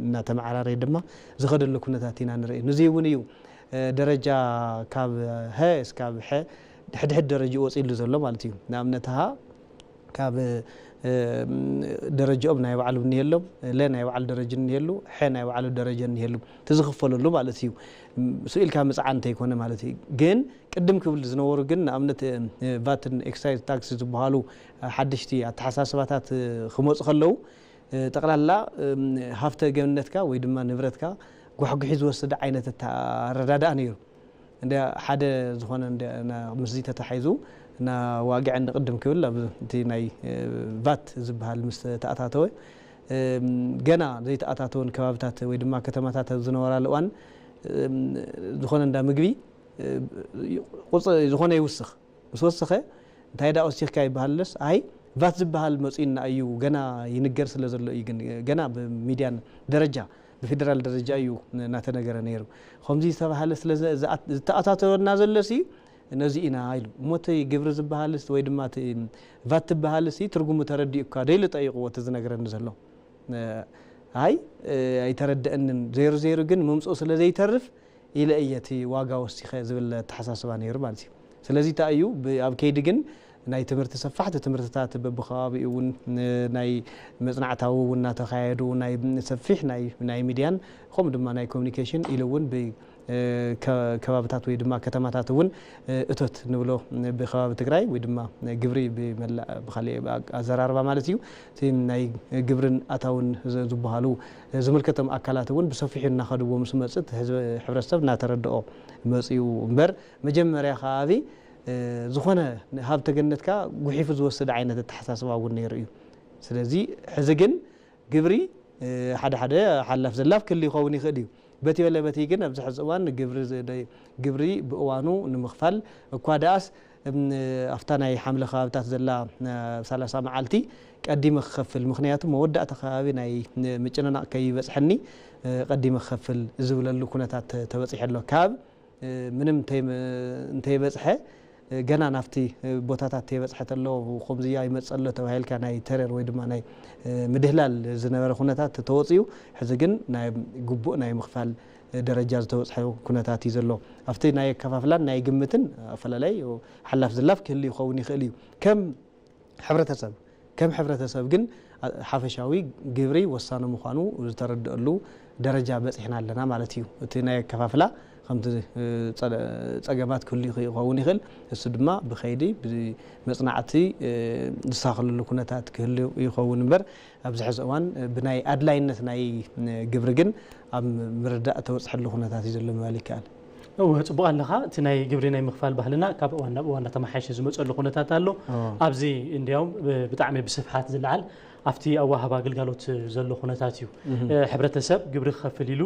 እናተመዓራረየ ድማ ዝኸደሉ ኩነታት ኢና ንርኢ። ንዚ እውን እዩ ደረጃ ካብ ሀ እስካብ ሐ ድሕድሕድ ደረጃ ወፂሉ ዘሎ ማለት እዩ። ንኣብነት ሃ ካብ ደረጃኦም ናይ ባዕሉ እኒሄሎም፣ ለ ናይ ባዕሉ ደረጃ እኒሄሉ፣ ሐ ናይ ባዕሉ ደረጃ እኒሄሉ፣ እቲ ዝኽፈለሉ ማለት እዩ። ስኢልካ ምፅዓ እንተይኮነ ማለት እዩ። ግን ቅድም ክብል ዝነበሩ ግን ንኣብነት ቫትን ኤክሳይዝ ታክስ ዝበሃሉ ሓደሽቲ ኣተሓሳስባታት ክመፁ ከለዉ ጠቕላላ ሃፍተ ገነትካ ወይ ድማ ንብረትካ ጓሕጉሒ ዝወስድ ዓይነት ኣረዳድኣ ነይሩ። እንደ ሓደ ዝኾነ ምስዚ ተታሒዙ እና ዋግዐ ንቅድም ክብል ኣብ እቲ ናይ ቫት ዝበሃል ምስ ተኣታተወ ገና ዘይተኣታተወን ከባብታት ወይ ድማ ከተማታት ኣብ ዝነበራሉ እዋን ዝኾነ እንዳ ምግቢ ዝኾነ ይውስኽ። ምስ ወሰኸ እንታይ ደኣ ወሲኽካ ይበሃልለስ ኣይ ቫት ዝበሃል መፂኡና እዩ ገና ይንገር ስለ ዘሎ እዩ ግን ገና ብሚድያን ደረጃ ብፌደራል ደረጃ እዩ እናተነገረ ነይሩ። ከምዚ ዝተባሃለ ስለ ዝተኣታተወና ዘለሲ ነዚ ኢና ኢሉ እሞ እቲ ግብሪ ዝበሃልስ ወይ ድማ እቲ ቫት ትበሃልሲ ትርጉሙ ተረዲኡ እኳ ዶ ኢሉ ጠይቕዎ እቲ ዝነግረኒ ዘሎ። ኣይ ኣይተረደአንን። ዜሩ ዜሩ ግን ምምፅኡ ስለ ዘይተርፍ ኢለ እየ እቲ ዋጋ ወሲኸ ዝብል ኣተሓሳስባ ነይሩ ማለት እዩ። ስለዚ እንታይ እዩ ኣብ ከይዲ ግን ናይ ትምህርቲ ሰፋሕቲ ትምህርትታት በብከባቢኡ እውን ናይ መፅናዕታዊ እውን እናተኻየዱ ናይ ሰፊሕ ናይ ሚድያን ከምኡ ድማ ናይ ኮሚኒኬሽን ኢሉ እውን ከባብታት ወይ ድማ ከተማታት እውን እቶት ንብሎ ብከባቢ ትግራይ ወይ ድማ ግብሪ ብመላእ ብካሊእ ኣዘራርባ ማለት እዩ እቲ ናይ ግብርን ኣታውን ዝበሃሉ ዝምልከቶም ኣካላት እውን ብሰፊሑ እናኸድዎ ምስ መፅእ ህዝቢ ሕብረተሰብ እናተረድኦ መፅኡ እምበር መጀመርያ ከባቢ ዝኾነ ሃብተ ገነትካ ጉሒፉ ዝወስድ ዓይነት ኣተሓሳስባ እውን ነይሩ እዩ። ስለዚ ሕዚ ግን ግብሪ ሓደ ሓደ ሓላፍ ዘላፍ ክል ይኸውን ይኽእል እዩ። በቲ በለ በቲ ግን ኣብዚ ሕዚ እዋን ግብሪ ግብሪ ብእዋኑ ንምኽፋል እኳ ደኣስ ኣብታ ናይ ሓምለ ከባብታት ዘላ ሰላሳ መዓልቲ ቀዲመ ክኸፍል ምክንያቱ መወዳእታ ከባቢ ናይ ምጭንናቕ ከይበፅሐኒ ቀዲመ ክኸፍል ዝብለሉ ኩነታት ተበፂሑ ኣሎ። ካብ ምንም እንተይበፅሐ ገና ናብቲ ቦታታት ተይበፅሐ ተሎ ከምዚ ኣይመፀሎ ተባሂልካ ናይ ተረር ወይ ድማ ናይ ምድህላል ዝነበረ ኩነታት ተወፅኡ ሕዚ ግን ናይ ግቡእ ናይ ምኽፋል ደረጃ ዝተበፅሐ ኩነታት እዩ ዘሎ። ኣብቲ ናይ ኣከፋፍላን ናይ ግምትን ኣፈላላይ ሓላፍ ዝላፍ ክህል ይኸውን ይኽእል እዩ። ከም ሕብረተሰብ ከም ሕብረተሰብ ግን ሓፈሻዊ ግብሪ ወሳኒ ምዃኑ ዝተረድአሉ ደረጃ በፂሕና ኣለና ማለት እዩ። እቲ ናይ ኣከፋፍላ ከምቲ ፀገማት ክህሉ ይኸውን ይኽእል። እሱ ድማ ብኸይዲ ብመፅናዕቲ ዝሳኸለሉ ኩነታት ክህሉ ይኸውን እምበር ኣብዚ ሕዚ እዋን ብናይ ኣድላይነት ናይ ግብሪ ግን ኣብ ምርዳእ ተበፅሐሉ ኩነታት እዩ ዘሎ ምባል ይከኣል። እወ፣ ጽቡቕ ኣለኻ። እቲ ናይ ግብሪ ናይ ምኽፋል ባህልና ካብ እዋን ናብ እዋን እናተመሓየሸ ዝመጸሉ ኩነታት ኣሎ። ኣብዚ እንዲያውም ብጣዕሚ ብስፍሓት ዝለዓል ኣብቲ ኣዋህባ ኣገልጋሎት ዘሎ ኩነታት እዩ። ሕብረተሰብ ግብሪ ክኸፍል ኢሉ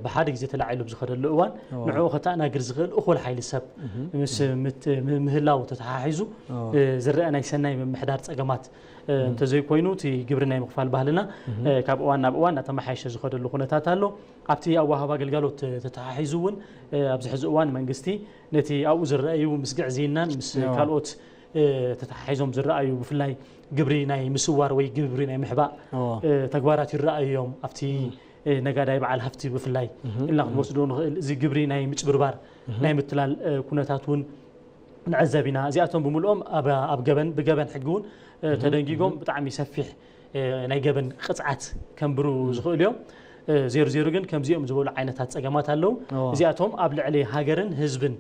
ብሓደ ግዜ ተላዒሉ ኣብ ዝኸደሉ እዋን ንዕኡ ከተኣናግድ ዝኽእል እኹል ሓይሊ ሰብ ምስ ምህላው ተተሓሒዙ ዝረአ ናይ ሰናይ ምምሕዳር ጸገማት እንተዘይኮይኑ እቲ ግብሪ ናይ ምኽፋል ባህልና ካብ እዋን ናብ እዋን እናተመሓየሸ ዝኸደሉ ኩነታት ኣሎ። ኣብቲ ኣዋህባ ኣገልጋሎት ተተሓሒዙ እውን ኣብዚ ሕዚ እዋን መንግስቲ ነቲ ኣብኡ ዝረኣዩ ምስ ግዕዝይናን ምስ ካልኦት ተተሓሒዞም ዝረኣዩ ብፍላይ ግብሪ ናይ ምስዋር ወይ ግብሪ ናይ ምሕባእ ተግባራት ይረኣዩ እዮም። ኣብቲ ነጋዳይ በዓል ሃፍቲ ብፍላይ ኢልና ክንወስዶ ንኽእል። እዚ ግብሪ ናይ ምጭብርባር ናይ ምትላል ኩነታት እውን ንዕዘብ ኢና። እዚኣቶም ብምልኦም ኣብ ገበን ብገበን ሕጊ እውን ተደንጊጎም ብጣዕሚ ሰፊሕ ናይ ገበን ቅፅዓት ከንብሩ ዝኽእሉ እዮም። ዜሩ ዜሩ ግን ከምዚኦም ዝበሉ ዓይነታት ፀገማት ኣለዉ። እዚኣቶም ኣብ ልዕሊ ሃገርን ህዝብን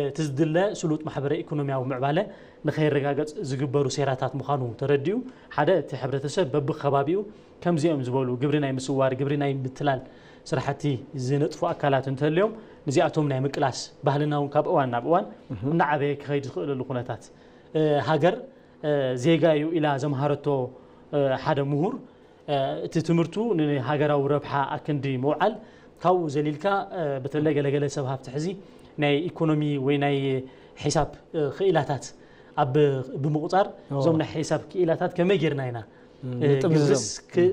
እቲ ዝድለ ስሉጥ ማሕበረ ኢኮኖሚያዊ ምዕባለ ንኸይረጋገፅ ዝግበሩ ሴራታት ምዃኑ ተረዲኡ ሓደ እቲ ሕብረተሰብ በብከባቢኡ ከምዚኦም ዝበሉ ግብሪ ናይ ምስዋር፣ ግብሪ ናይ ምትላል ስራሕቲ ዝነጥፉ ኣካላት እንተልዮም ንዚኣቶም ናይ ምቅላስ ባህልና እውን ካብ እዋን ናብ እዋን እናዓበየ ክኸይድ ዝኽእለሉ ኩነታት ሃገር ዜጋ እዩ ኢላ ዘምሃረቶ ሓደ ምሁር እቲ ትምህርቱ ንሃገራዊ ረብሓ ኣክንዲ ምውዓል ካብኡ ዘሊልካ በተለይ ገለገለ ሰብ ሃብቲ ሕዚ ናይ ኢኮኖሚ ወይ ናይ ሒሳብ ክኢላታት ኣብ ብምቁፃር እዞም ናይ ሒሳብ ክኢላታት ከመይ ጌርና ኢና ግብርስ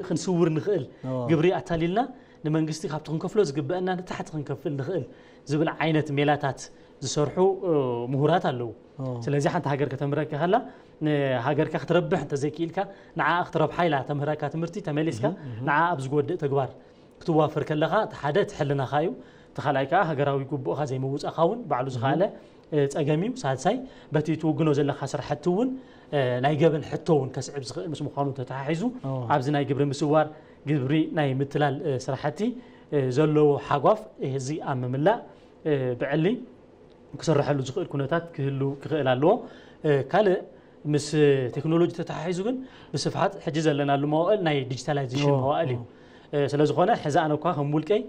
ክንስውር ንኽእል ግብሪ ኣታሊልና ንመንግስቲ ካብቲ ክንከፍሎ ዝግበአና ንታሕቲ ክንከፍል ንኽእል ዝብል ዓይነት ሜላታት ዝሰርሑ ምሁራት ኣለዉ። ስለዚ ሓንቲ ሃገር ከተምህረካ ከላ ንሃገርካ ክትረብሕ እንተዘይክኢልካ ንዓኣ ክትረብሓ ኢላ ተምህረካ ትምህርቲ ተመሊስካ ንዓኣ ኣብ ዝጎድእ ተግባር ክትዋፈር ከለኻ እቲ ሓደ እቲ ሕልናኻ እዩ። እቲ ካልኣይ ከዓ ሃገራዊ ግቡእኻ ዘይምውፃእኻ እውን ባዕሉ ዝኸኣለ ፀገም እዩ። ሳልሳይ በቲ ትውግኖ ዘለካ ስራሕቲ እውን ናይ ገበን ሕቶ እውን ከስዕብ ዝኽእል ምስ ምዃኑ ተተሓሒዙ ኣብዚ ናይ ግብሪ ምስዋር ግብሪ ናይ ምትላል ስራሕቲ ዘለዎ ሓጓፍ እዚ ኣብ ምምላእ ብዕሊ ክስረሐሉ ዝኽእል ኩነታት ክህሉ ክኽእል ኣለዎ። ካልእ ምስ ቴክኖሎጂ ተተሓሒዙ ግን ብስፍሓት ሕጂ ዘለናሉ መዋእል ናይ ዲጂታላይዜሽን መዋእል እዩ። ስለዝኾነ ሕዚ ኣነ እኳ ከም ውልቀይ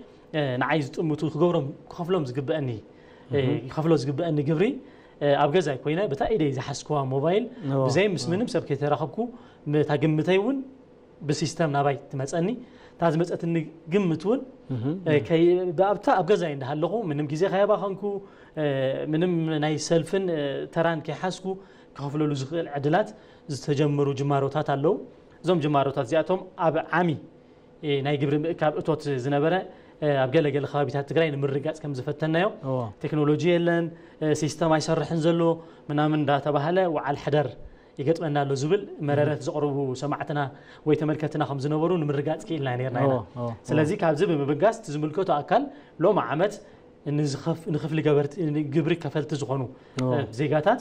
ንዓይ ዝጥምቱ ክገብሮም ክኸፍሎም ዝግበአኒ ክኸፍሎ ዝግበአኒ ግብሪ ኣብ ገዛይ ኮይነ ብታ ኢደይ ዝሓዝክዋ ሞባይል ብዘይ ምስ ምንም ሰብ ከይተራኸብኩ እታ ግምተይ እውን ብሲስተም ናባይ ትመፀኒ እታ ዝመፀትኒ ግምት እውን ኣብታ ኣብ ገዛይ እንዳሃለኹ ምንም ግዜ ከየባኸንኩ ምንም ናይ ሰልፍን ተራን ከይሓዝኩ ክኸፍለሉ ዝኽእል ዕድላት ዝተጀመሩ ጅማሮታት ኣለዉ። እዞም ጅማሮታት እዚኣቶም ኣብ ዓሚ ናይ ግብሪ ምእካብ እቶት ዝነበረ ኣብ ገለገለ ከባቢታት ትግራይ ንምርጋፅ ከም ዝፈተናዮ ቴክኖሎጂ የለን፣ ሲስተም ኣይሰርሕን ዘሎ ምናምን እንዳተባሃለ ወዓል ሕደር ይገጥመና ኣሎ ዝብል መረረት ዘቕርቡ ሰማዕትና ወይ ተመልከትና ከም ዝነበሩ ንምርጋፅ ክኢልና ነርና ኢና። ስለዚ ካብዚ ብምብጋስ እቲ ዝምልከቶ ኣካል ሎሚ ዓመት ንክፍሊ ገበርቲ ግብሪ ከፈልቲ ዝኾኑ ዜጋታት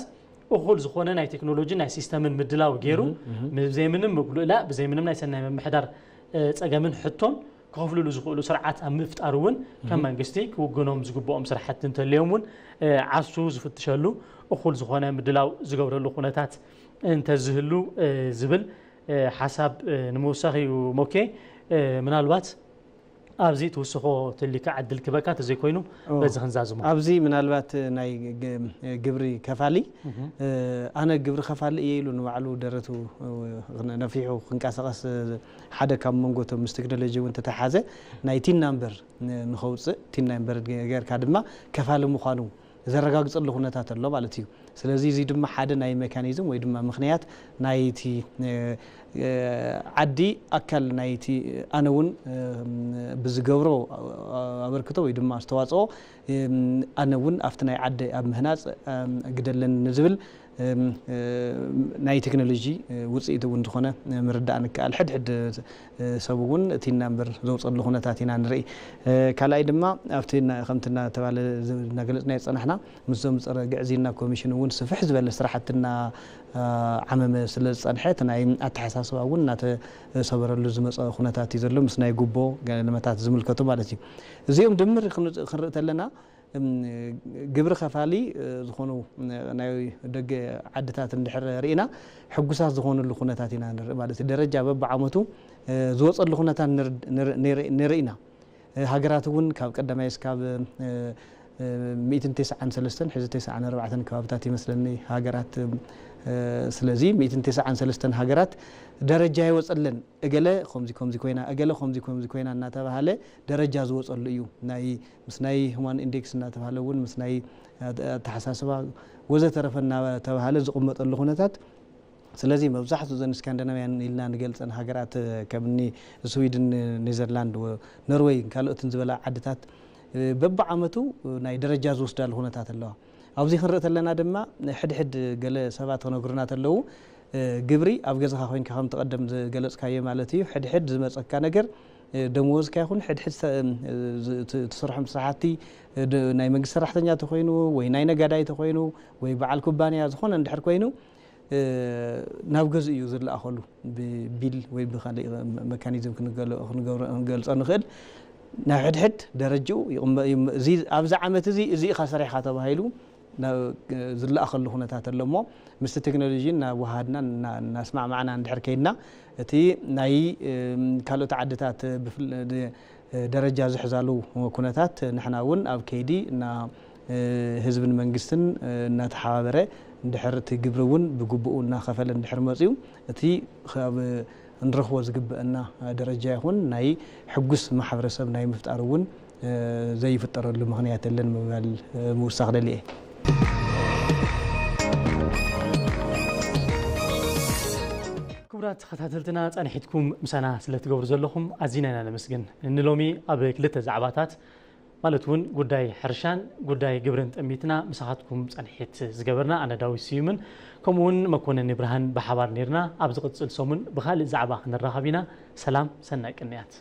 እኹል ዝኾነ ናይ ቴክኖሎጂ ናይ ሲስተምን ምድላው ገይሩ ብዘይምንም ምጉልእላእ ብዘይምንም ናይ ሰናይ ምምሕዳር ፀገምን ሕቶን ክኸፍልሉ ዝኽእሉ ስርዓት ኣብ ምፍጣር እውን ከም መንግስቲ ክውግኖም ዝግብኦም ስራሕቲ እንተልዮም እውን ዓሱ ዝፍትሸሉ እኹል ዝኾነ ምድላው ዝገብረሉ ኩነታት እንተዝህሉ ዝብል ሓሳብ ንምውሳኽ እዩ። ሞኬ ምናልባት ኣብዚ ትውስኾ ትልካ ዕድል ክበካ ተዘይኮይኑ በዚ ክንዛዝሞ ኣብዚ ምናልባት ናይ ግብሪ ከፋሊ ኣነ ግብሪ ከፋሊ እየ ኢሉ ንባዕሉ ደረቱ ነፊሑ ክንቀሳቐስ ሓደ ካብ መንጎቶም ምስ ቴክኖሎጂ እውን ተተሓዘ ናይ ቲን ናምበር ንኸውፅእ ቲን ናምበር ጌርካ ድማ ከፋሊ ምዃኑ ዘረጋግፀሉ ኩነታት ኣሎ ማለት እዩ። ስለዚ እዚ ድማ ሓደ ናይ ሜካኒዝም ወይ ድማ ምኽንያት ናይቲ ዓዲ ኣካል ናይቲ ኣነ እውን ብዝገብሮ ኣበርክቶ ወይ ድማ ኣስተዋፅኦ ኣነ እውን ኣብቲ ናይ ዓዲ ኣብ ምህናፅ ግደለን ንዝብል ናይ ቴክኖሎጂ ውፅኢት እውን ዝኾነ ምርዳእ ንከኣል ሕድሕድ ሰብ እውን እቲ ናምበር ዘውፀሉ ኩነታት ኢና ንርኢ። ካልኣይ ድማ ኣብቲ ከምቲ እናተባለ እናገለፅናዮ ዝፀናሕና ምስዞም ፀረ ግዕዝይና ኮሚሽን እውን ስፍሕ ዝበለ ስራሕትና ዓመመ ስለ ዝፀንሐ እቲ ናይ ኣተሓሳስባ እውን እናተሰበረሉ ዝመፀ ኩነታት እዩ ዘሎ ምስ ናይ ጉቦ ገለመታት ዝምልከቱ ማለት እዩ። እዚኦም ድምር ክንርኢ ተለና ግብሪ ከፋሊ ዝኾኑ ናይ ደገ ዓድታት እንድሕር ርኢና ሕጉሳት ዝኾኑሉ ኩነታት ኢና ንርኢ ማለት እዩ። ደረጃ በብዓመቱ ዝወፀሉ ኩነታት ንርኢ ኢና። ሃገራት እውን ካብ ቀዳማይ እስካብ ሚእትን ተስዓን ሰለስተን ሕዚ ተስዓን ኣርባዕተን ከባብታት ይመስለኒ ሃገራት ስለዚ ሚእትን ተስዓን ሰለስተን ሃገራት ደረጃ ይወፀለን እገለ ከምዚ ከምዚ ኮይና እገለ ከምዚ ከምዚ ኮይና እናተባሃለ ደረጃ ዝወፀሉ እዩ ናይ ምስ ናይ ሁማን ኢንዴክስ እናተባሃለ እውን ምስ ናይ ኣተሓሳስባ ወዘተረፈ እናተባሃለ ዝቕመጠሉ ኩነታት ስለዚ መብዛሕትኡ ዘን ስካንዲናውያን ኢልና ንገልፀን ሃገራት ከምኒ ስዊድን ኔዘርላንድ ኖርወይ ካልኦትን ዝበላ ዓድታት በብዓመቱ ናይ ደረጃ ዝወስዳሉ ኩነታት ኣለዋ። ኣብዚ ክንርኢ ተለና ድማ ሕድሕድ ገለ ሰባት ክነግሩና ተለዉ ግብሪ ኣብ ገዛኻ ኮይንካ ከምቲ ቀደም ዝገለፅካዮ ማለት እዩ ሕድሕድ ዝመፀካ ነገር ደመወዝካ ይኹን ሕድሕድ ትሰርሖም ስራሕቲ፣ ናይ መንግስቲ ሰራሕተኛ ተኮይኑ ወይ ናይ ነጋዳይ ተኮይኑ ወይ በዓል ኩባንያ ዝኾነ እንድሕር ኮይኑ፣ ናብ ገዝኡ እዩ ዝለኣኸሉ። ብቢል ወይ ብካሊእ መካኒዝም ክንገልፆ ንኽእል። ናብ ሕድሕድ ደረጅኡ ኣብዚ ዓመት እዚ እዚ ኢኻ ሰሪሕካ ተባሂሉ ዝለኣኸሉ ኩነታት ኣሎ እሞ፣ ምስቲ ቴክኖሎጂ እናወሃድና እናስማዕማዕና እንድሕር ከይድና፣ እቲ ናይ ካልኦት ዓድታት ደረጃ ዝሕዛሉ ኩነታት፣ ንሕና እውን ኣብ ከይዲ እና ህዝብን መንግስትን እናተሓባበረ፣ እንድሕር እቲ ግብሪ እውን ብግቡኡ እናኸፈለ እንድሕር መፅዩ፣ እቲ ካብ እንረኽቦ ዝግበአና ደረጃ ይኹን ናይ ሕጉስ ማሕበረሰብ ናይ ምፍጣር እውን ዘይፍጠረሉ ምኽንያት የለን ምባል ምውሳኽ ደሊ እየ። ክቡራት ተኸታተልትና፣ ፃንሒትኩም ምሳና ስለ ትገብሩ ዘለኹም ኣዚና ኢና ነመስግን። ንሎሚ ኣብ ክልተ ዛዕባታት፣ ማለት እውን ጉዳይ ሕርሻን ጉዳይ ግብርን ጠሚትና ምሳኻትኩም ፃንሒት ዝገበርና ኣነ ዳዊት ስዩምን ከምኡ እውን መኮነን ይብርሃን ብሓባር ነርና። ኣብ ዝቕፅል ሰሙን ብኻልእ ዛዕባ ክንራኸብ ኢና። ሰላም፣ ሰናይ ቅንያት።